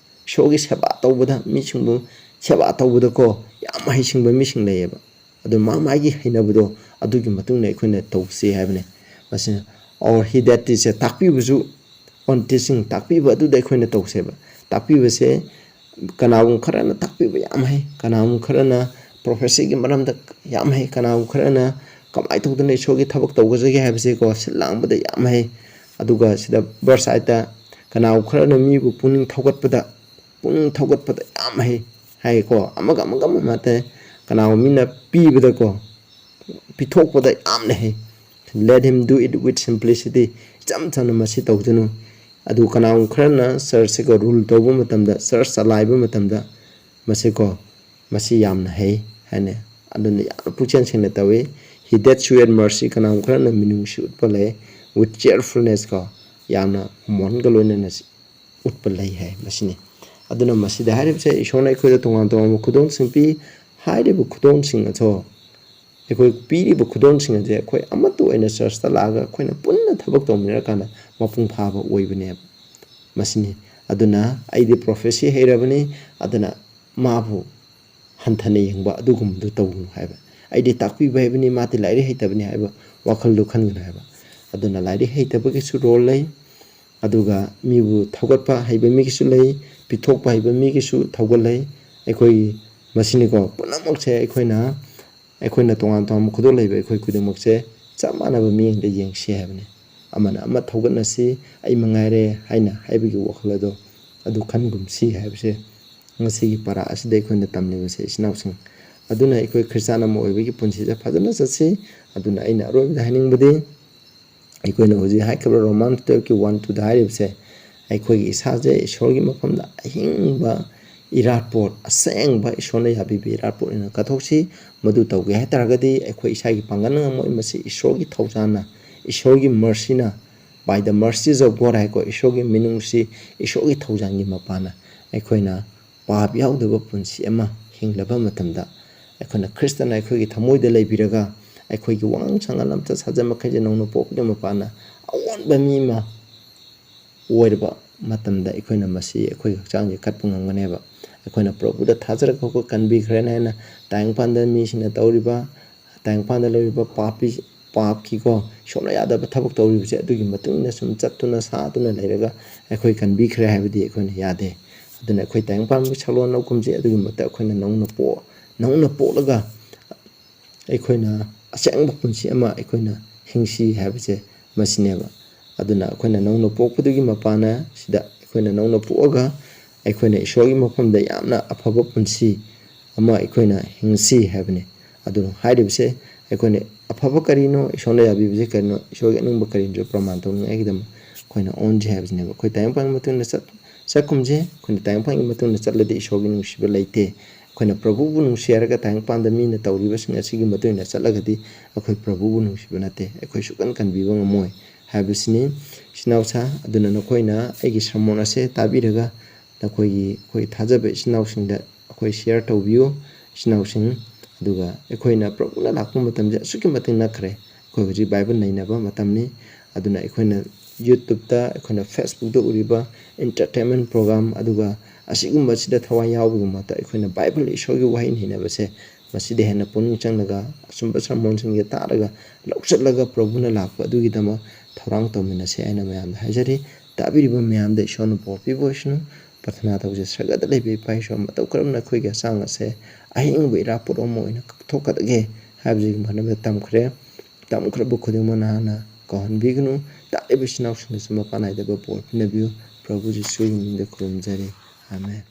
ꯏꯁꯣꯔꯒꯤ ꯁꯦꯕꯥ ꯇꯧꯕꯗ, ꯃꯤꯁꯤꯡꯕꯨ ꯁꯦꯕꯥ ꯇꯧꯕꯗꯀꯣ, ꯌꯥꯝ ꯍꯩꯁꯤꯡꯕ ꯃꯤꯁꯤꯡ ꯂꯩꯌꯦꯕ꯫ ꯑꯗꯨ ꯃꯥ ꯃꯥꯒꯤ ꯍꯩꯅꯕꯗꯣ ꯑꯗꯨꯒꯤ ꯃꯇꯨꯡ ꯏꯟꯅ ꯑꯩꯈꯣꯏꯅ ꯇꯧꯁꯤ ꯍꯥꯏꯕꯅꯤ꯫ ꯃꯁꯤꯅ or he that teachsꯦ ꯇꯥꯛꯄꯤꯕꯁꯨ, on teaching, ꯇꯥꯛꯄꯤꯕ ꯑꯗꯨꯗ ꯑꯩꯈꯣꯏꯅ ꯇꯧꯁꯦꯕ꯫ ꯇꯥꯛꯄꯤꯕꯁꯦ ꯀꯅꯥꯒꯨꯝꯕ ꯈꯔꯅ ꯇꯥꯛꯄꯤꯕ ꯌꯥꯝ ꯍꯩ, ꯀꯅꯥꯒꯨꯝꯕ ꯈꯔꯅ prophecyꯒꯤ ꯃꯔꯝꯗ ꯌꯥꯝ ꯍꯩ, ꯀꯅꯥꯒꯨꯝꯕ ꯈꯔꯅ ꯀꯃꯥꯏꯅ ꯇꯧꯗꯅ ꯏꯁꯣꯔꯒꯤ ꯊꯕꯛ ꯇꯧꯒꯗꯒꯦ ꯍꯥꯏꯕꯁꯦꯀꯣ, ꯁꯤꯜ ꯂꯥꯡꯕꯗ ꯌꯥꯝ ꯍꯩ꯫ ꯑꯗꯨꯒ ꯁꯤꯗ verse eightꯇ ꯀꯅꯥꯒꯨꯝꯕ ꯈꯔꯅ ꯃꯤꯕꯨ ꯄꯨꯛꯅꯤꯡ ꯊꯧꯒꯠꯄꯗ, ꯄꯨꯛꯅꯤꯡ ꯊꯧꯒꯠꯄꯗ ꯌꯥꯝ ꯍꯩ ꯍꯥꯏꯀꯣ꯫ ꯑꯃꯒ ꯑꯃꯒ ꯑꯃ ꯅꯠꯇꯦ, ꯀꯅꯥꯒꯨꯝꯕ ꯃꯤꯅ ꯄꯤꯕꯗꯀꯣ, ꯄꯤꯊꯣꯛꯄꯗ ꯌꯥꯝꯅ ꯍꯩ꯫ Let him do it with simplicity. ꯏꯆꯝ ꯆꯝꯅ ꯃꯁꯤ ꯇꯧꯖꯅꯨ꯫ ꯑꯗꯨ ꯀꯅꯥꯒꯨꯝꯕ ꯈꯔꯅ churchꯁꯤꯀꯣ rule ꯇꯧꯕ ꯃꯇꯝꯗ, church ꯆꯂꯥꯏꯕ ꯃꯇꯝꯗ ꯃꯁꯤꯀꯣ, ꯃꯁꯤ ꯌꯥꯝꯅ ꯍꯩ ꯍꯥꯏꯅ, ꯑꯗꯨꯅ ꯌꯥꯝꯅ ꯄꯨꯛꯆꯦꯜ ꯁꯦꯡꯅ ꯇꯧꯏ꯫ He that sheweth mercy, ꯀꯅꯥꯒꯨꯝꯕ ꯈꯔꯅ ꯃꯤꯅꯨꯡꯁꯤ ꯎꯠꯄ ꯂꯩ, with cheerfulness ꯀꯣ, ꯌꯥꯝꯅ ꯃꯣꯟꯒ ꯂꯣꯏꯅꯅ ꯎꯠꯄ ꯂꯩ ꯍꯥꯏ ꯃꯁꯤꯅꯤ꯫ ꯑꯗꯨꯅ ꯃꯁꯤꯗ ꯍꯥꯏꯔꯤꯕꯁꯦ ꯏꯁꯣꯔꯅ ꯑꯩꯈꯣꯏꯗ ꯇꯣꯉꯥꯟ ꯇꯣꯉꯥꯟꯕ ꯈꯨꯗꯣꯜꯁꯤꯡ ꯄꯤ꯫ ꯍꯥꯏꯔꯤꯕ ꯈꯨꯗꯣꯜꯁꯤꯡ ꯑꯗꯣ, ꯑꯩꯈꯣꯏ ꯄꯤꯔꯤꯕ ꯈꯨꯗꯣꯜꯁꯤꯡ ꯑꯁꯦ ꯑꯩꯈꯣꯏ ꯑꯃꯠꯇ ꯑꯣꯏꯅ churchꯇ ꯂꯥꯛꯑꯒ ꯑꯩꯈꯣꯏꯅ ꯄꯨꯟꯅ ꯊꯕꯛ ꯇꯧꯃꯤꯟꯅꯔꯀꯥꯟꯗ ꯃꯄꯨꯡ ꯐꯥꯕ ꯑꯣꯏꯕꯅꯦꯕ꯫ ꯃꯁꯤꯅꯤ꯫ ꯑꯗꯨꯅ ꯑꯩꯗꯤ prophecy ꯍꯩꯔꯕꯅꯤ, ꯑꯗꯨꯅ ꯃꯥꯕꯨ ꯍꯟꯊꯅ ꯌꯦꯡꯕ ꯑꯗꯨꯒꯨꯝꯕꯗꯨ ꯇꯧꯒꯅꯨ ꯍꯥꯏꯕ꯫ ꯑꯩꯗꯤ ꯇꯥꯛꯄꯤꯕ ꯍꯩꯕꯅꯤ, ꯃꯥꯗꯤ ꯂꯥꯏꯔꯤꯛ ꯍꯩꯇꯕꯅꯤ ꯍꯥꯏꯕ ꯋꯥꯈꯜꯗꯨ ꯈꯟꯒꯅꯨ ꯍꯥꯏꯕ꯫ ꯑꯗꯨꯅ ꯂꯥꯏꯔꯤꯛ ꯍꯩꯇꯕꯒꯤꯁꯨ role ꯂꯩ, ꯑꯗꯨꯒ ꯃꯤꯕꯨ ꯊꯧꯒꯠꯄ ꯍꯩꯕ ꯃꯤꯒꯤꯁꯨ ꯂꯩ, ꯄꯤꯊꯣꯛꯄ ꯍꯩꯕ ꯃꯤꯒꯤꯁꯨ ꯊꯧꯒꯜ ꯂꯩ꯫ ꯑꯩꯈꯣꯏ ꯃꯁꯤꯅꯤꯀꯣ, ꯄꯨꯝꯅꯃꯛꯁꯦ ꯑꯩꯈꯣꯏꯅ, ꯑꯩꯈꯣꯏꯅ ꯇꯣꯉꯥꯟ ꯇꯣꯉꯥꯟꯕ ꯈꯨꯗꯣꯜ ꯂꯩꯕ ꯑꯩꯈꯣꯏ ꯈꯨꯗꯤꯡꯃꯛꯁꯦ ꯆꯞ ꯃꯥꯟꯅꯕ ꯃꯤꯠꯌꯦꯡꯗ ꯌꯦꯡꯁꯤ ꯍꯥꯏꯕꯅꯤ꯫ ꯑꯃꯅ ꯑꯃ ꯊꯧꯒꯠꯅꯁꯤ, ꯑꯩ ꯃꯉꯥꯏꯔꯦ ꯍꯥꯏꯅ ꯍꯥꯏꯕꯒꯤ ꯋꯥꯈꯜ ꯑꯗꯣ, ꯑꯗꯨ ꯈꯟꯒꯨꯝꯁꯤ ꯍꯥꯏꯕꯁꯦ ꯉꯁꯤꯒꯤ ꯄꯔꯥ ꯑꯁꯤꯗ ꯑꯩꯈꯣꯏꯅ ꯇꯝꯂꯤꯕꯁꯦ, ꯏꯆꯤꯟ ꯏꯅꯥꯎꯁꯤꯡ꯫ ꯑꯗꯨꯅ ꯑꯩꯈꯣꯏ ꯈ꯭ꯔꯤꯁꯇꯥꯟ ꯑꯃ ꯑꯣꯏꯕꯒꯤ ꯄꯨꯟꯁꯤꯗ ꯐꯖꯅ ꯆꯠꯁꯤ꯫ ꯑꯗꯨꯅ ꯑꯩꯅ ꯑꯔꯣꯏꯕꯗ ꯍꯥꯏꯅꯤꯡꯕꯗꯤ, ꯑꯩꯈꯣꯏꯅ ꯍꯧꯖꯤꯛ ꯍꯥꯏꯈ꯭ꯔꯤꯕ Roman twelveꯀꯤ one toꯗ ꯍꯥꯏꯔꯤꯕꯁꯦ, ꯑꯩꯈꯣꯏꯒꯤ ꯏꯁꯥꯁꯦ ꯏꯁꯣꯔꯒꯤ ꯃꯐꯝꯗ ꯑꯍꯤꯡꯕ ꯏꯔꯥꯠꯄꯣꯠ, ꯑꯁꯦꯡꯕ ꯏꯁꯣꯔꯅ ꯌꯥꯕꯤꯕ ꯏꯔꯥꯠꯄꯣꯠ ꯑꯣꯏꯅ ꯀꯠꯊꯣꯛꯁꯤ꯫ ꯃꯗꯨ ꯇꯧꯒꯦ ꯍꯥꯏ ꯇꯥꯔꯒꯗꯤ ꯑꯩꯈꯣꯏ ꯏꯁꯥꯒꯤ ꯄꯥꯡꯒꯜꯅ ꯉꯝꯃꯣꯏ, ꯃꯁꯤ ꯏꯁꯣꯔꯒꯤ ꯊꯧꯖꯥꯜꯅ, ꯏꯁꯣꯔꯒꯤ mercyꯅ, by the mercies of God ꯍꯥꯏꯀꯣ, ꯏꯁꯣꯔꯒꯤ ꯃꯤꯅꯨꯡꯁꯤ, ꯏꯁꯣꯔꯒꯤ ꯊꯧꯖꯥꯜꯒꯤ ꯃꯄꯥꯟꯅ ꯑꯩꯈꯣꯏꯅ ꯄꯥꯞ ꯌꯥꯎꯗꯕ ꯄꯨꯟꯁꯤ ꯑꯃ ꯍꯤꯡꯂꯕ ꯃꯇꯝꯗ, ꯑꯩꯈꯣꯏꯅ ꯈ꯭ꯔꯤꯁꯇꯅ ꯑꯩꯈꯣꯏꯒꯤ ꯊꯃꯣꯏꯗ ꯂꯩꯕꯤꯔꯒ, ꯑꯩꯈꯣꯏꯒꯤ ꯋꯥꯉꯥꯡ ꯁꯉꯥꯡ, ꯂꯝꯆꯠ ꯁꯥꯖꯠ ꯃꯈꯩꯁꯦ ꯅꯧꯅ ꯄꯣꯛꯄꯒꯤ ꯃꯄꯥꯟꯅ ꯑꯑꯣꯟꯕ ꯃꯤ ꯑꯃ ꯑꯣꯏꯔꯕ ꯃꯇꯝꯗ, ꯑꯩꯈꯣꯏꯅ ꯃꯁꯤ ꯑꯩꯈꯣꯏꯒꯤ ꯍꯛꯆꯥꯡꯁꯦ ꯀꯠꯄ ꯉꯝꯒꯅꯦꯕ꯫ ꯑꯩꯈꯣꯏꯅ ꯄ꯭ꯔꯚꯨꯗ ꯊꯥꯖꯔꯒ ꯑꯩꯈꯣꯏ ꯀꯟꯕꯤꯈ꯭ꯔꯦꯅ ꯍꯥꯏꯅ ꯇꯥꯏꯕꯪꯄꯥꯟꯗ ꯃꯤꯁꯤꯡꯅ ꯇꯧꯔꯤꯕ, ꯇꯥꯏꯕꯪꯄꯥꯟꯗ ꯂꯩꯔꯤꯕ ꯄꯥꯄꯤ ꯄꯥꯞꯀꯤꯀꯣ, ꯏꯁꯣꯔꯅ ꯌꯥꯗꯕ ꯊꯕꯛ ꯇꯧꯔꯤꯕꯁꯦ, ꯑꯗꯨꯒꯤ ꯃꯇꯨꯡ ꯏꯟꯅ ꯁꯨꯝ ꯆꯠꯇꯨꯅ ꯁꯥꯗꯨꯅ ꯂꯩꯔꯒ ꯑꯩꯈꯣꯏ ꯀꯟꯕꯤꯈ꯭ꯔꯦ ꯍꯥꯏꯕꯗꯤ ꯑꯩꯈꯣꯏꯅ ꯌꯥꯗꯦ꯫ ꯑꯗꯨꯅ ꯑꯩꯈꯣꯏ ꯇꯥꯏꯕꯪ ꯄꯥꯟꯕꯒꯤ ꯁꯛꯂꯣꯟ ꯂꯧꯈꯨꯝꯁꯦ ꯑꯗꯨꯒꯤ ꯃꯍꯨꯠꯇ ꯑꯩꯈꯣꯏꯅ ꯅꯧꯅ ꯄꯣꯛ-, ꯅꯧꯅ ꯄꯣꯛꯂꯒ ꯑꯩꯈꯣꯏꯅ ꯑꯁꯦꯡꯕ ꯄꯨꯟꯁꯤ ꯑꯃ ꯑꯩꯈꯣꯏꯅ ꯍꯤꯡꯁꯤ ꯍꯥꯏꯕꯁꯦ ꯃꯁꯤꯅꯦꯕ꯫ ꯑꯗꯨꯅ ꯑꯩꯈꯣꯏꯅ ꯅꯧꯅ ꯄꯣꯛꯄꯗꯨꯒꯤ ꯃꯄꯥꯟꯅ ꯁꯤꯗ ꯑꯩꯈꯣꯏꯅ ꯅꯧꯅ ꯄꯣꯛꯑꯒ ꯑꯩꯈꯣꯏꯅ ꯏꯁꯣꯔꯒꯤ ꯃꯐꯝꯗ ꯌꯥꯝꯅ ꯑꯐꯕ ꯄꯨꯟꯁꯤ ꯑꯃ ꯑꯩꯈꯣꯏꯅ ꯍꯤꯡꯁꯤ ꯍꯥꯏꯕꯅꯤ꯫ ꯑꯗꯨꯅ ꯍꯥꯏꯔꯤꯕꯁꯦ ꯑꯩꯈꯣꯏꯅ ꯑꯐꯕ ꯀꯔꯤꯅꯣ, ꯏꯁꯣꯔꯅ ꯌꯥꯕꯤꯕꯁꯦ ꯀꯔꯤꯅꯣ, ꯏꯁꯣꯔꯒꯤ ꯑꯅꯤꯡꯕ ꯀꯔꯤꯅꯣꯁꯨ ꯄ꯭ꯔꯃꯥꯟ ꯇꯧꯅꯤꯡꯉꯥꯏꯒꯤꯗꯃꯛ ꯑꯩꯈꯣꯏꯅ ꯑꯣꯟꯁꯤ ꯍꯥꯏꯕꯁꯤꯅꯦꯕ꯫ ꯑꯩꯈꯣꯏ ꯇꯥꯏꯕꯪ ꯄꯥꯟꯒꯤ ꯃꯇꯨꯡ ꯏꯟꯅ ꯆꯠ-, ꯆꯠꯈꯨꯝꯁꯦ, ꯑꯩꯈꯣꯏꯅ ꯇꯥꯏꯕꯪ ꯄꯥꯟꯒꯤ ꯃꯇꯨꯡ ꯏꯟꯅ ꯆꯠꯂꯗꯤ ꯏꯁꯣꯔꯒꯤ ꯅꯨꯡꯁꯤꯕ ꯂꯩꯇꯦ꯫ ꯑꯩꯈꯣꯏꯅ ꯄ꯭ꯔꯚꯨꯕꯨ ꯅꯨꯡꯁꯤ ꯍꯥꯏꯔꯒ ꯇꯥꯏꯕꯪ ꯄꯥꯟꯗ ꯃꯤꯅ ꯇꯧꯔꯤꯕꯁꯤꯡ ꯑꯁꯤꯒꯤ ꯃꯇꯨꯡ ꯏꯟꯅ ꯆꯠꯂꯒꯗꯤ ꯑꯩꯈꯣꯏ ꯄ꯭ꯔꯚꯨꯕꯨ ꯅꯨꯡꯁꯤꯕ ꯅꯠꯇꯦ, ꯑꯩꯈꯣꯏ ꯁꯨꯛꯀꯟ ꯀꯟꯕꯤꯕ ꯉꯝꯃꯣꯏ ꯍꯥꯏꯕꯁꯤꯅꯤ꯫ ꯏꯆꯤꯟ ꯏꯅꯥꯎꯁꯥ, ꯑꯗꯨꯅ ꯅꯈꯣꯏꯅ ꯑꯩꯒꯤ ꯁꯔꯃꯣꯟ ꯑꯁꯦ ꯇꯥꯕꯤꯔꯒ ꯅꯈꯣꯏꯒꯤ, ꯑꯩꯈꯣꯏ ꯊꯥꯖꯕ ꯏꯆꯤꯟ ꯏꯅꯥꯎꯁꯤꯡꯗ ꯑꯩꯈꯣꯏ ꯁꯤꯌꯔ ꯇꯧꯕꯤꯌꯨ, ꯏꯆꯤꯟ ꯏꯅꯥꯎꯁꯤꯡ꯫ ꯑꯗꯨꯒ ꯑꯩꯈꯣꯏꯅ ꯄ꯭ꯔꯚꯨꯅ ꯂꯥꯛꯄ ꯃꯇꯝꯁꯦ ꯑꯁꯨꯛꯀꯤ ꯃꯇꯤꯛ ꯅꯛꯈ꯭ꯔꯦ꯫ ꯑꯩꯈꯣꯏ ꯍꯧꯖꯤꯛ ꯕꯥꯏꯕꯜ ꯅꯩꯅꯕ ꯃꯇꯝꯅꯤ꯫ ꯑꯗꯨꯅ ꯑꯩꯈꯣꯏꯅ YouTubeꯇ, ꯑꯩꯈꯣꯏꯅ Facebookꯇ ꯎꯔꯤꯕ entertainment program, ꯑꯗꯨꯒ ꯑꯁꯤꯒꯨꯝꯕꯁꯤꯗ ꯊꯋꯥꯏ ꯌꯥꯎꯕꯒꯤ ꯃꯍꯨꯠꯇ ꯑꯩꯈꯣꯏꯅ ꯕꯥꯏꯕꯜ, ꯏꯁꯣꯔꯒꯤ ꯋꯥꯍꯩ ꯅꯩꯅꯕꯁꯦ, ꯃꯁꯤꯗ ꯍꯦꯟꯅ ꯄꯨꯛꯅꯤꯡ ꯆꯪꯂꯒ ꯑꯆꯨꯝꯕ ꯁꯔꯃꯣꯟꯁꯤꯡꯁꯦ ꯇꯥꯔꯒ ꯂꯧꯁꯤꯜꯂꯒ ꯄ꯭ꯔꯚꯨꯅ ꯂꯥꯛꯄ ꯑꯗꯨꯒꯤꯗꯃꯛ ꯊꯧꯔꯥꯡ ꯇꯧꯃꯤꯟꯅꯁꯦ ꯍꯥꯏꯅ ꯃꯌꯥꯝꯗ ꯍꯥꯏꯖꯔꯤ꯫ ꯇꯥꯕꯤꯔꯤꯕ ꯃꯌꯥꯝꯗ ꯏꯁꯣꯔꯅ ꯕꯣꯔ ꯄꯤꯕ ꯑꯣꯏꯁꯅꯨ꯫ ꯄ꯭ꯔꯊꯅꯥ ꯇꯧꯖꯩ꯫ ꯁꯔꯒꯗ ꯂꯩꯕ ꯏꯄꯥ ꯏꯁꯣꯔ, ꯃꯇꯧ ꯀꯔꯝꯅ ꯑꯩꯈꯣꯏꯒꯤ ꯍꯛꯆꯥꯡ ꯑꯁꯦ ꯑꯍꯤꯡꯕ ꯏꯔꯥ ꯄꯣꯠ ꯑꯃ ꯑꯣꯏꯅ ꯀꯛꯊꯣꯛꯀꯗꯒꯦ ꯍꯥꯏꯕꯁꯤꯒꯤ ꯃꯔꯝꯗ ꯇꯝꯈ꯭ꯔꯦ꯫ ꯇꯝꯈ꯭ꯔꯕ ꯈꯨꯗꯤꯡꯃꯛ ꯅꯍꯥꯛꯅ ꯀꯥꯎꯍꯟꯕꯤꯒꯅꯨ꯫ ꯇꯥꯔꯤꯕ ꯏꯆꯤꯟ ꯏꯅꯥꯎꯁꯤꯡꯗꯁꯨ ꯃꯄꯥꯟ ꯅꯥꯏꯗꯕ ꯕꯣꯔ ꯄꯤꯅꯕꯤꯌꯨ꯫ ꯄ꯭ꯔꯚꯨ ꯖꯤꯁꯨꯒꯤ ꯃꯤꯡꯗ ꯈꯨꯔꯨꯝꯖꯔꯤ꯫ ꯑꯥꯃꯦꯟ꯫